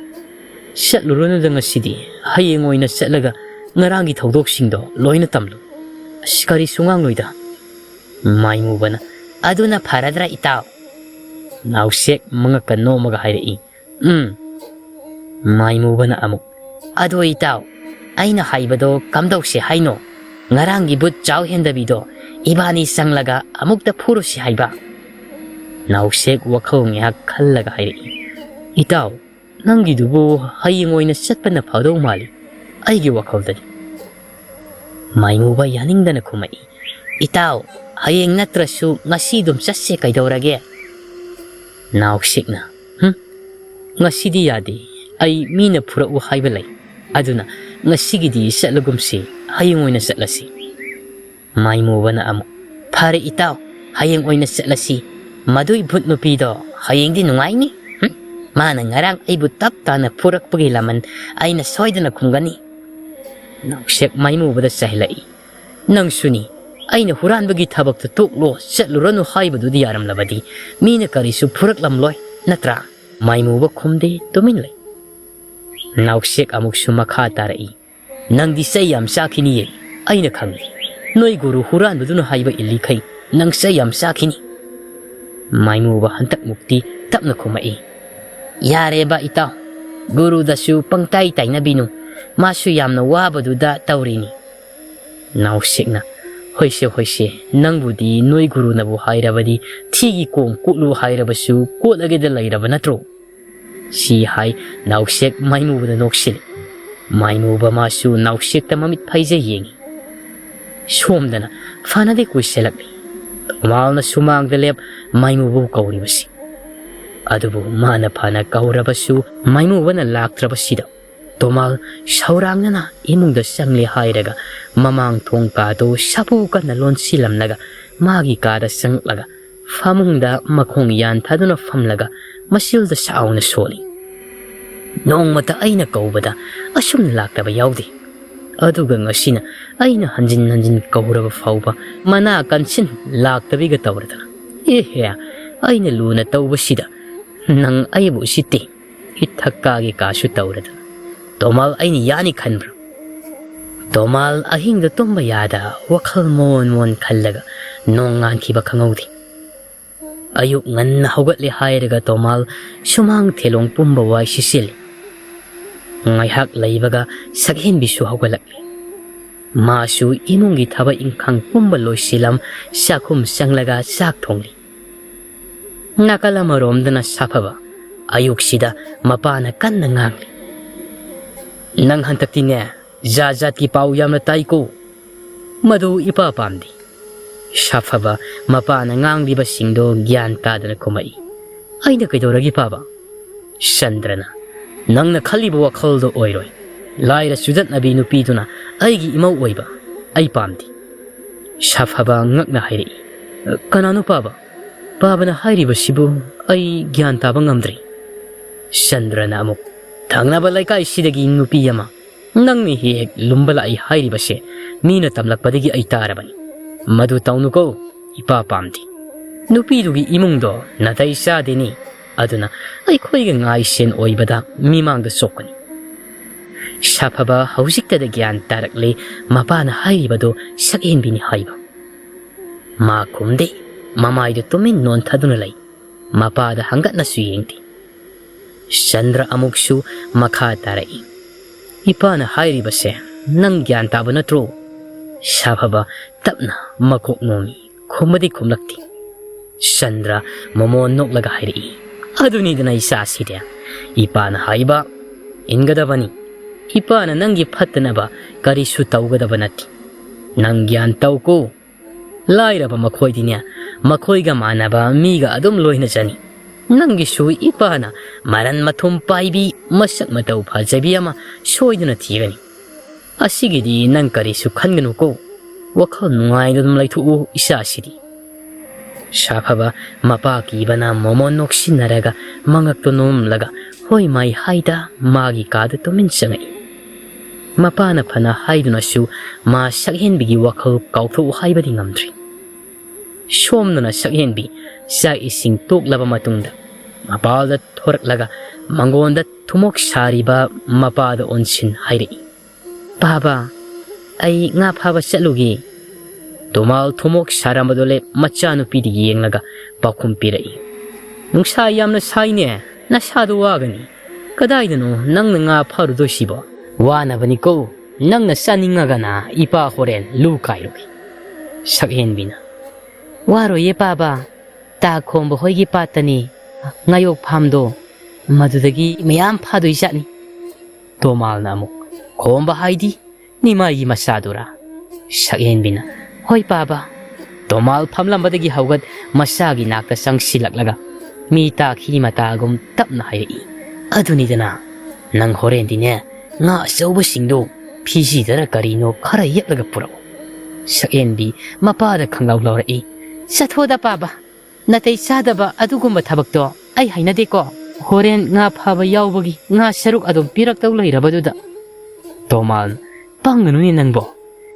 "ꯆꯠꯂꯨꯔꯅꯨꯗ ꯉꯁꯤꯗꯤ꯫ ꯍꯌꯦꯡ ꯑꯣꯏꯅ ꯆꯠꯂꯒ ꯉꯔꯥꯡꯒꯤ ꯊꯧꯗꯣꯛꯁꯤꯡꯗꯣ ꯂꯣꯏꯅ ꯇꯝꯂꯨ꯫ ꯑꯁ, ꯀꯔꯤꯁꯨ ꯉꯥꯡꯂꯣꯏꯗ"꯫ ꯃꯥꯏꯃꯨꯕꯅ, "ꯑꯗꯨꯅ ꯐꯔꯗ꯭ꯔꯥ ꯏꯇꯥꯎ?" ꯅꯥꯎꯁꯦꯛ ꯃꯉꯛꯀ ꯅꯣꯝꯃꯒ ꯍꯥꯏꯔꯛꯏ, "ꯎꯝ"꯫ ꯃꯥꯏꯃꯨꯕꯅ ꯑꯃꯨꯛ, "ꯑꯗꯣ ꯏꯇꯥꯎ, ꯑꯩꯅ ꯍꯥꯏꯕꯗꯣ ꯀꯝꯗꯧꯁꯦ ꯍꯥꯏꯅꯣ? ꯉꯔꯥꯡꯒꯤ ꯕꯨꯠ ꯆꯥꯎ ꯍꯦꯟꯗꯕꯤꯗꯣ ꯏꯕꯥꯅꯤ ꯆꯪꯂꯒ ꯑꯃꯨꯛꯇ ꯐꯨꯔꯨꯁꯤ ꯍꯥꯏꯕ"꯫ ꯅꯥꯎꯁꯦꯛ ꯋꯥꯈꯜ ꯉꯥꯏꯍꯥꯛ ꯈꯜꯂꯒ ꯍꯥꯏꯔꯛꯏ, "ꯏꯇꯥꯎ, ꯅꯪꯒꯤꯗꯨꯕꯨ ꯍꯌꯦꯡ ꯑꯣꯏꯅ ꯆꯠꯄꯅ ꯐꯗꯧ ꯃꯥꯜꯂꯤ, ꯑꯩꯒꯤ ꯋꯥꯈꯜꯗꯗꯤ"꯫ ꯃꯥꯏꯃꯨꯕ ꯌꯥꯅꯤꯡꯗꯅ ꯈꯨꯝꯃꯛꯏ, "ꯏꯇꯥꯎ, ꯍꯌꯦꯡ ꯅꯠꯇ꯭ꯔꯁꯨ ꯉꯁꯤ ꯑꯗꯨꯝ ꯆꯠꯁꯦ ꯀꯩꯗꯧꯔꯒꯦ"꯫ ꯅꯥꯎꯁꯦꯛꯅ, "ꯍꯨꯝ, ꯉꯁꯤꯗꯤ ꯌꯥꯗꯦ, ꯑꯩ ꯃꯤꯅ ꯐꯨꯔꯛꯎ ꯍꯥꯏꯕ ꯂꯩ, ꯑꯗꯨꯅ ꯉꯁꯤꯒꯤꯗꯤ ꯆꯠꯂꯒꯨꯝꯁꯤ, ꯍꯌꯦꯡ ꯑꯣꯏꯅ ꯆꯠꯂꯁꯤ"꯫ ꯃꯥꯏꯃꯨꯕꯅ ꯑꯃꯨꯛ, "ꯐꯔꯦ ꯏꯇꯥꯎ, ꯍꯌꯦꯡ ꯑꯣꯏꯅ ꯆꯠꯂꯁꯤ꯫ ꯃꯗꯨꯏ ꯚꯨꯠ ꯅꯨꯄꯤꯗꯣ ꯍꯌꯦꯡꯗꯤ ꯅꯨꯡꯉꯥꯏꯅꯤ꯫ ꯍꯨꯝ, ꯃꯥꯅ ꯉꯔꯥꯡ ꯑꯩꯕꯨ ꯇꯞ ꯇꯥꯅ ꯐꯨꯔꯛꯄꯒꯤ ꯂꯃꯟ ꯑꯩꯅ ꯁꯣꯏꯗꯅ ꯈꯨꯝꯒꯅꯤ"꯫ ꯅꯥꯎꯁꯦꯛ ꯃꯥꯏꯃꯨꯕꯗ ꯆꯩꯍꯜꯂꯛꯏ, "ꯅꯪꯁꯨꯅꯤ, ꯑꯩꯅ ꯍꯨꯔꯥꯟꯕꯒꯤ ꯊꯕꯛꯇ ꯇꯣꯛꯂꯣ, ꯆꯠꯂꯨꯔꯅꯨ ꯍꯥꯏꯕꯗꯨꯗꯤ ꯌꯥꯔꯝꯂꯕꯗꯤ ꯃꯤꯅ ꯀꯔꯤꯁꯨ ꯐꯨꯔꯛꯂꯝꯂꯣꯏ, ꯅꯠꯇ꯭ꯔꯥ?" ꯃꯥꯏꯃꯨꯕ ꯈꯨꯝꯗꯦ, ꯇꯨꯃꯤꯟ ꯂꯩ꯫ ꯅꯥꯎꯁꯦꯛ ꯑꯃꯨꯛꯁꯨ ꯃꯈꯥ ꯇꯥꯔꯛꯏ, "ꯅꯪꯗꯤ ꯆꯩ ꯌꯥꯝ ꯆꯥꯈꯤꯅꯤꯌꯦ, ꯑꯩꯅ ꯈꯪꯏ꯫ ꯅꯣꯏ ꯒꯨꯔꯨ ꯍꯨꯔꯥꯟꯕꯗꯨꯅ ꯍꯥꯏꯕ ꯏꯜꯂꯤꯈꯩ ꯅꯪ ꯆꯩ ꯌꯥꯝ ꯆꯥꯈꯤꯅꯤ꯫ ꯃꯥꯏꯃꯨꯕ ꯍꯟꯇꯛꯃꯨꯛꯇꯤ ꯇꯞꯅ ꯈꯨꯝꯃꯛꯏ, "ꯌꯥꯔꯦꯕ ꯏꯇꯥꯎ, ꯒꯨꯔꯨꯗꯁꯨ ꯄꯪꯇꯥꯏ ꯇꯥꯏꯅꯕꯤꯅꯨ, ꯃꯥꯁꯨ ꯌꯥꯝꯅ ꯋꯥꯕꯗꯨꯗ ꯇꯧꯔꯤꯅꯤ꯫" ꯅꯥꯎꯁꯦꯛꯅ, "ꯍꯣꯏꯁꯦ ꯍꯣꯏꯁꯦ, ꯅꯪꯕꯨꯗꯤ ꯅꯣꯏ ꯒꯨꯔꯨꯅꯕꯨ ꯍꯥꯏꯔꯕꯗꯤ ꯊꯤꯒꯤ ꯀꯣꯝ ꯀꯣꯠꯂꯨ ꯍꯥꯏꯔꯕꯁꯨ ꯀꯣꯠꯂꯒꯦꯗ ꯂꯩꯔꯕ ꯅꯠꯇ꯭ꯔꯣ?" ꯁꯤ ꯍꯥꯏ ꯅꯥꯎꯁꯦꯛ ꯃꯥꯏꯃꯨꯕꯗ ꯅꯣꯛꯁꯤꯜꯂꯤ꯫ ꯃꯥꯏꯃꯨꯕ ꯃꯥꯁꯨ ꯅꯥꯎꯁꯦꯛꯇ ꯃꯃꯤꯠ ꯐꯩꯖꯩ ꯌꯦꯡꯉꯤ꯫ ꯁꯣꯝꯗꯅ ꯐꯅꯗꯤ ꯀꯨꯏꯁꯜꯂꯛꯂꯤ꯫ ꯇꯣꯃꯥꯜꯅ ꯁꯨꯃꯥꯡꯗ ꯂꯦꯞ ꯃꯥꯏꯃꯨꯕꯕꯨ ꯀꯧꯔꯤꯕꯁꯤ꯫ ꯑꯗꯨꯕꯨ ꯃꯥꯅ ꯐꯅ ꯀꯧꯔꯕꯁꯨ ꯃꯥꯏꯃꯨꯕꯅ ꯂꯥꯛꯇ꯭ꯔꯕꯁꯤꯗ ꯇꯣꯃꯥꯜ ꯁꯧꯔꯥꯡꯅꯅ ꯏꯃꯨꯡꯗ ꯆꯪꯂꯦ ꯍꯥꯏꯔꯒ ꯃꯃꯥꯡ ꯊꯣꯡ ꯀꯥꯗꯨ ꯁꯥꯐꯨ ꯀꯟꯅ ꯂꯣꯟꯁꯤꯜꯂꯝꯂꯒ ꯃꯥꯒꯤ ꯀꯥꯗ ꯆꯪꯂꯛꯂꯒ ꯐꯃꯨꯡꯗ ꯃꯈꯣꯡ ꯌꯥꯟꯊꯗꯨꯅ ꯐꯝꯂꯒ ꯃꯆꯤꯜꯗ ꯁꯥꯎꯅ ꯁꯣꯜꯂꯤ꯫ "ꯅꯣꯡꯃꯇ ꯑꯩꯅ ꯀꯧꯕꯗ ꯑꯁꯨꯝꯅ ꯂꯥꯛꯇꯕ ꯌꯥꯎꯗꯦ꯫ ꯑꯗꯨꯒ ꯉꯁꯤꯅ ꯑꯩꯅ ꯍꯟꯖꯤꯟ ꯍꯟꯖꯤꯟ ꯀꯧꯔꯕ ꯐꯥꯎꯕ ꯃꯅꯥ ꯀꯟꯁꯤꯟ ꯂꯥꯛꯇꯕꯤꯒ ꯇꯧꯔꯗꯅ꯫ ꯑꯦꯍꯦ, ꯑꯩꯅ ꯂꯨꯅ ꯇꯧꯕꯁꯤꯗ ꯅꯪ ꯑꯩꯕꯨ ꯎꯁꯤꯠꯇꯦ꯫ ꯏꯊꯛ ꯀꯥꯒꯦ ꯀꯥꯁꯨ ꯇꯧꯔꯗꯅ꯫ ꯇꯣꯃꯥꯜ ꯑꯩꯅ ꯌꯥꯅꯤ ꯈꯟꯕ꯭ꯔꯥ?" ꯇꯣꯃꯥꯜ ꯑꯍꯤꯡꯗ ꯇꯨꯝꯕ ꯌꯥꯗ ꯋꯥꯈꯜ ꯃꯣꯟ ꯃꯣꯟ ꯈꯜꯂꯒ ꯅꯣꯡꯉꯥꯟꯈꯤꯕ ꯈꯪꯍꯧꯗꯦ꯫ ꯑꯌꯨꯛ ꯉꯟꯅ ꯍꯧꯒꯠꯂꯦ ꯍꯥꯏꯔꯒ ꯇꯣꯃꯥꯜ ꯁꯨꯃꯥꯡ ꯊꯦꯂꯣꯡ ꯄꯨꯝꯕ ꯋꯥꯏ ꯁꯤꯠꯆꯤꯜꯂꯤ꯫ ꯉꯥꯏꯍꯥꯛ ꯂꯩꯕꯒ ꯁꯛꯍꯦꯟꯕꯤꯁꯨ ꯍꯧꯒꯠꯂꯛꯂꯤ꯫ ꯃꯥꯁꯨ ꯏꯃꯨꯡꯒꯤ ꯊꯕꯛ ꯏꯪꯈꯥꯡ ꯄꯨꯝꯕ ꯂꯣꯏꯁꯤꯜꯂꯝ ꯆꯥꯛꯈꯨꯝ ꯆꯪꯂꯒ ꯆꯥꯛ ꯊꯣꯡꯂꯤ꯫ ꯅꯥꯀꯜ ꯑꯃꯔꯣꯝꯗꯅ ꯁꯥꯐꯕ ꯑꯌꯨꯛꯁꯤꯗ ꯃꯄꯥꯅ ꯀꯟꯅ ꯉꯥꯡꯂꯤ꯫ "ꯅꯪ ꯍꯟꯗꯛꯇꯤꯅꯦ, ꯖꯥꯠ ꯖꯥꯠꯀꯤ ꯄꯥꯎ ꯌꯥꯝꯅ ꯇꯥꯏꯀꯣ꯫ ꯃꯗꯨ ꯏꯄꯥ ꯄꯥꯝꯗꯦ꯫" ꯁꯥꯐꯕ ꯃꯄꯥꯅ ꯉꯥꯡꯂꯤꯕꯁꯤꯡꯗꯣ ꯒ꯭ꯌꯥꯟ ꯇꯥꯗꯅ ꯈꯨꯝꯃꯛꯏ꯫ "ꯑꯩꯅ ꯀꯩꯗꯧꯔꯒꯦ ꯄꯥꯕ?" ꯆꯟꯗ꯭ꯔꯅ, "ꯅꯪꯅ ꯈꯜꯂꯤꯕ ꯋꯥꯈꯜꯗꯣ ꯑꯣꯏꯔꯣꯏ꯫ ꯂꯥꯏꯔ ꯆꯨꯗꯠꯅꯕꯤ ꯅꯨꯄꯤꯗꯨꯅ ꯑꯩꯒꯤ ꯏꯃꯧ ꯑꯣꯏꯕ ꯑꯩ ꯄꯥꯝꯗꯦ꯫" ꯁꯥꯐꯕ ꯉꯛꯅ ꯍꯥꯏꯔꯛꯏ, "ꯀꯅꯥꯅꯣ ꯄꯥꯕ? ꯄꯥꯕꯅ ꯍꯥꯏꯔꯤꯕꯁꯤꯕꯨ ꯑꯩ ꯒ꯭ꯌꯥꯟ ꯇꯥꯕ ꯉꯝꯗ꯭ꯔꯦ꯫" ꯆꯟꯗ꯭ꯔꯅ ꯑꯃꯨꯛ, "ꯊꯪꯅꯕ ꯂꯩꯀꯥꯏꯁꯤꯗꯒꯤ ꯅꯨꯄꯤ ꯑꯃ ꯅꯪꯅ ꯍꯦꯛ ꯍꯦꯛ ꯂꯨꯝꯕ ꯂꯥꯛꯏ ꯍꯥꯏꯔꯤꯕꯁꯦ ꯃꯤꯅ ꯇꯝꯂꯛꯄꯗꯒꯤ ꯑꯩ ꯇꯥꯔꯕꯅꯤ꯫ ꯃꯗꯨ ꯇꯧꯅꯨꯀꯣ, ꯏꯄꯥ ꯄꯥꯝꯗꯦ꯫ ꯅꯨꯄꯤꯗꯨꯒꯤ ꯏꯃꯨꯡꯗꯣ ꯅꯥꯇꯩ ꯆꯥꯗꯦꯅꯦ꯫ ꯑꯗꯨꯅ ꯑꯩꯈꯣꯏꯒ ꯉꯥꯏ ꯁꯦꯟ ꯑꯣꯏꯕꯗ ꯃꯤꯃꯥꯡꯗ ꯆꯣꯛꯀꯅꯤ꯫" ꯁꯥꯐꯕ ꯍꯧꯖꯤꯛꯇꯗ ꯒ꯭ꯌꯥꯟ ꯇꯥꯔꯛꯂꯦ ꯃꯄꯥꯅ ꯍꯥꯏꯔꯤꯕꯗꯨ ꯁꯛꯍꯦꯟꯕꯤꯅꯤ ꯍꯥꯏꯕ꯫ ꯃꯥ ꯈꯨꯝꯗꯦ, ꯃꯃꯥꯏꯗꯨ ꯇꯨꯃꯤꯟ ꯅꯣꯟꯊꯗꯨꯅ ꯂꯩ꯫ ꯃꯄꯥꯗ ꯍꯪꯒꯠꯅꯁꯨ ꯌꯦꯡꯗꯦ꯫ ꯆꯟꯗ꯭ꯔ ꯑꯃꯨꯛꯁꯨ ꯃꯈꯥ ꯇꯥꯔꯛꯏ, "ꯏꯄꯥꯅ ꯍꯥꯏꯔꯤꯕꯁꯦ ꯅꯪ ꯒ꯭ꯌꯥꯟ ꯇꯥꯕ ꯅꯠꯇ꯭ꯔꯣ?" ꯁꯥꯐꯕ ꯇꯞꯅ ꯃꯀꯣꯛ ꯅꯣꯝꯃꯤ, ꯈꯨꯝꯕꯗꯤ ꯈꯨꯝꯂꯛꯇꯦ꯫ ꯆꯟꯗ꯭ꯔ ꯃꯃꯣꯟ ꯅꯣꯛꯂꯒ ꯍꯥꯏꯔꯛꯏ, "ꯑꯗꯨꯅꯤꯗꯅ ꯏꯆꯥꯁꯤꯗꯤ, ꯏꯄꯥꯅ ꯍꯥꯏꯕ ꯏꯟꯒꯗꯕꯅꯤ꯫ ꯏꯄꯥꯅ ꯅꯪꯒꯤ ꯐꯠꯇꯅꯕ ꯀꯔꯤꯁꯨ ꯇꯧꯒꯗꯕ ꯅꯠꯇꯦ꯫ ꯅꯪ ꯒ꯭ꯌꯥꯟ ꯇꯧꯀꯣ꯫ ꯂꯥꯏꯔꯕ ꯃꯈꯣꯏꯗꯤꯅꯦ, ꯃꯈꯣꯏꯒ ꯃꯥꯟꯅꯕ ꯃꯤꯒ ꯑꯗꯨꯝ ꯂꯣꯏꯅꯖꯅꯤ꯫ ꯅꯪꯒꯤꯁꯨ ꯏꯄꯥꯅ ꯃꯔꯟ ꯃꯊꯨꯝ ꯄꯥꯏꯕꯤ, ꯃꯁꯛ ꯃꯇꯧ ꯐꯖꯕꯤ ꯑꯃ ꯁꯣꯏꯗꯅ ꯊꯤꯒꯅꯤ꯫ ꯑꯁꯤꯒꯤꯗꯤ ꯅꯪ ꯀꯔꯤꯁꯨ ꯈꯟꯒꯅꯨꯀꯣ꯫ ꯋꯥꯈꯜ ꯅꯨꯡꯉꯥꯏꯅ ꯑꯗꯨꯝ ꯂꯩꯊꯣꯛꯎ ꯏꯆꯥꯁꯤꯗꯤ꯫" ꯁꯥꯐꯕ ꯃꯄꯥ ꯀꯤꯕꯅ ꯃꯃꯣꯟ ꯅꯣꯛꯁꯤꯟꯅꯔꯒ ꯃꯉꯛꯇꯨ ꯅꯣꯝꯂꯒ ꯍꯣꯏ ꯃꯥꯏ ꯍꯥꯏꯗ ꯃꯥꯒꯤ ꯀꯥꯗ ꯇꯨꯃꯤꯟ ꯆꯪꯉꯛꯏ꯫ ꯃꯄꯥꯅ ꯐꯅ ꯍꯥꯏꯗꯨꯅꯁꯨ ꯃꯥ ꯁꯛꯍꯦꯟꯕꯤꯒꯤ ꯋꯥꯈꯜ ꯀꯥꯎꯊꯣꯛꯎ ꯍꯥꯏꯕꯗꯤ ꯉꯝꯗ꯭ꯔꯤ꯫ ꯁꯣꯝꯗꯅ ꯁꯛꯍꯦꯟꯕꯤ ꯆꯥꯛ ꯏꯁꯤꯡ ꯇꯣꯛꯂꯕ ꯃꯇꯨꯡꯗ ꯃꯄꯥꯜꯗ ꯊꯣꯔꯛꯂꯒ ꯃꯪꯒꯣꯟꯗ ꯊꯨꯝꯃꯣꯛ ꯁꯥꯔꯤꯕ ꯃꯄꯥꯗ ꯑꯣꯟꯁꯤꯟ ꯍꯥꯏꯔꯛꯏ, "ꯄꯥꯕ, ꯑꯩ ꯉꯥ ꯐꯥꯕ ꯆꯠꯂꯨꯒꯦ꯫" ꯇꯣꯃꯥꯜ ꯊꯨꯝꯃꯣꯛ ꯁꯥꯔꯝꯕꯗꯣ ꯂꯦꯞ ꯃꯆꯥꯅꯨꯄꯤꯗ ꯌꯦꯡꯂꯒ ꯄꯥꯎꯈꯨꯝ ꯄꯤꯔꯛꯏ, "ꯅꯨꯡꯁꯥ ꯌꯥꯝꯅ ꯁꯥꯏꯅꯦ, ꯅꯁꯥꯗꯣ ꯋꯥꯒꯅꯤ꯫ ꯀꯗꯥꯏꯗꯅꯣ ꯅꯪꯅ ꯉꯥ ꯐꯥꯔꯨꯗꯣꯏꯁꯤꯕꯣ? ꯋꯥꯅꯕꯅꯤꯀꯣ, ꯅꯪꯅ ꯆꯥꯅꯤꯡꯉꯒꯅ ꯏꯄꯥ ꯍꯣꯔꯦꯟ ꯂꯨ ꯀꯥꯏꯔꯨꯒꯦ꯫" ꯁꯛꯍꯦꯟꯕꯤꯅ, "ꯋꯥꯔꯣꯏꯌꯦ ꯄꯥꯕ, ꯇꯥ ꯈꯣꯝꯕ ꯍꯣꯏꯒꯤ ꯄꯥꯠꯇꯅꯤ ꯉꯥꯌꯣꯛ ꯐꯥꯝꯗꯣ, ꯃꯗꯨꯗꯒꯤ ꯃꯌꯥꯝ ꯐꯥꯗꯣꯏ ꯖꯥꯠꯅꯤ꯫" ꯇꯣꯃꯥꯜꯅ ꯑꯃꯨꯛ, "ꯈꯣꯝꯕ ꯍꯥꯏꯗꯤ ꯅꯤꯃꯥꯏꯒꯤ ꯃꯆꯥꯗꯨꯔꯥ?" ꯁꯛꯍꯦꯟꯕꯤꯅ, "ꯍꯣꯏ ꯄꯥꯕ꯫" ꯇꯣꯃꯥꯜ ꯐꯝꯂꯝꯕꯗꯒꯤ ꯍꯧꯒꯠ ꯃꯆꯥꯒꯤ ꯅꯥꯛꯇ ꯆꯪꯁꯤꯜꯂꯛꯂꯒ ꯃꯤ ꯇꯥꯈꯤ ꯃꯇꯥꯒꯨꯝ ꯇꯞꯅ ꯍꯥꯏꯔꯛꯏ, "ꯑꯗꯨꯅꯤꯗꯅ, ꯅꯪ ꯍꯣꯔꯦꯟꯗꯤꯅꯦ ꯉꯥ ꯑꯆꯧꯕꯁꯤꯡꯗꯣ ꯐꯤꯖꯤꯗꯔ ꯀꯔꯤꯅꯣ ꯈꯔ ꯌꯦꯛꯂꯒ ꯄꯨꯔꯛꯎ꯫" ꯁꯛꯍꯦꯟꯕꯤ ꯃꯄꯥꯗ ꯈꯪꯂꯥꯎ ꯂꯥꯎꯔꯛꯏ, "ꯆꯠꯊꯣꯗ ꯄꯥꯕ, ꯅꯥꯇꯩ ꯆꯥꯗꯕ ꯑꯗꯨꯒꯨꯝꯕ ꯊꯕꯛꯇꯣ ꯑꯩ ꯍꯩꯅꯗꯦꯀꯣ꯫ ꯍꯣꯔꯦꯟ ꯉꯥ ꯐꯥꯕ ꯌꯥꯎꯕꯒꯤ ꯉꯥ ꯁꯔꯨꯛ ꯑꯗꯨꯝ ꯄꯤꯔꯛꯇꯧ ꯂꯩꯔꯕꯗꯨꯗ꯫" ꯇꯣꯃꯥꯜ, "ꯄꯪꯒꯅꯨꯅꯦ ꯅꯪꯕꯣ꯫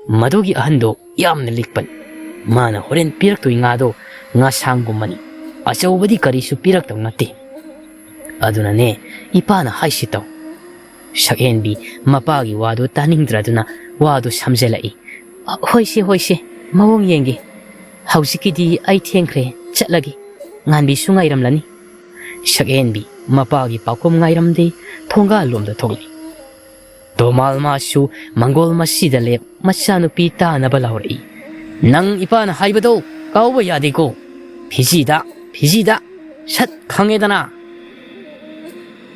ꯃꯗꯨꯒꯤ ꯑꯍꯟꯗꯣ ꯌꯥꯝꯅ ꯂꯤꯛꯄꯅꯤ꯫ ꯃꯥꯅ ꯍꯣꯔꯦꯟ ꯄꯤꯔꯛꯇꯣꯏ ꯉꯥꯗꯣ ꯉꯥꯁꯥꯡꯒꯨꯝꯕꯅꯤ꯫ ꯑꯆꯧꯕꯗꯤ ꯀꯔꯤꯁꯨ ꯄꯤꯔꯛꯇꯧ ꯅꯠꯇꯦ꯫ ꯑꯗꯨꯅꯅꯦ ꯏꯄꯥꯅ ꯍꯥꯏꯁꯤ ꯇꯧ꯫" ꯁꯛꯍꯦꯟꯕꯤ ꯃꯄꯥꯒꯤ ꯋꯥꯗꯨ ꯇꯥꯅꯤꯡꯗ꯭ꯔꯗꯨꯅ ꯋꯥꯗꯨ ꯁꯝꯖꯜꯂꯛꯏ꯫ "ꯍꯣꯏꯁꯦ, ꯍꯣꯏꯁꯦ, ꯃꯑꯣꯡ ꯌꯦꯡꯒꯦ꯫ ꯍꯧꯖꯤꯛꯀꯤꯗꯤ ꯑꯩ ꯊꯦꯡꯈ꯭ꯔꯦ, ꯆꯠꯂꯒꯦ꯫ ꯉꯥꯟꯕꯤꯁꯨ ꯉꯥꯏꯔꯝꯂꯅꯤ"꯫ ꯁꯛꯍꯦꯟꯕꯤ ꯃꯄꯥꯒꯤ ꯄꯥꯎꯈꯨꯝ ꯉꯥꯏꯔꯝꯗꯦ, ꯊꯣꯡꯒꯥꯜꯂꯣꯝꯗ ꯊꯣꯛꯂꯛꯏ꯫ ꯇꯣꯃꯥꯜ ꯃꯥꯁꯨ ꯃꯪꯒꯣꯜ ꯃꯁꯤꯗ ꯂꯦꯞ ꯃꯆꯥꯅꯨꯄꯤ ꯇꯥꯅꯕ ꯂꯥꯎꯔꯛꯏ꯫ "ꯅꯪ ꯏꯄꯥꯅ ꯍꯥꯏꯕꯗꯣ ꯀꯥꯎꯕ ꯌꯥꯗꯦꯀꯣ꯫ ꯐꯤꯖꯤꯗ, ꯐꯤꯖꯤꯗ, ꯁꯠ ꯈꯪꯉꯦꯗꯅ"꯫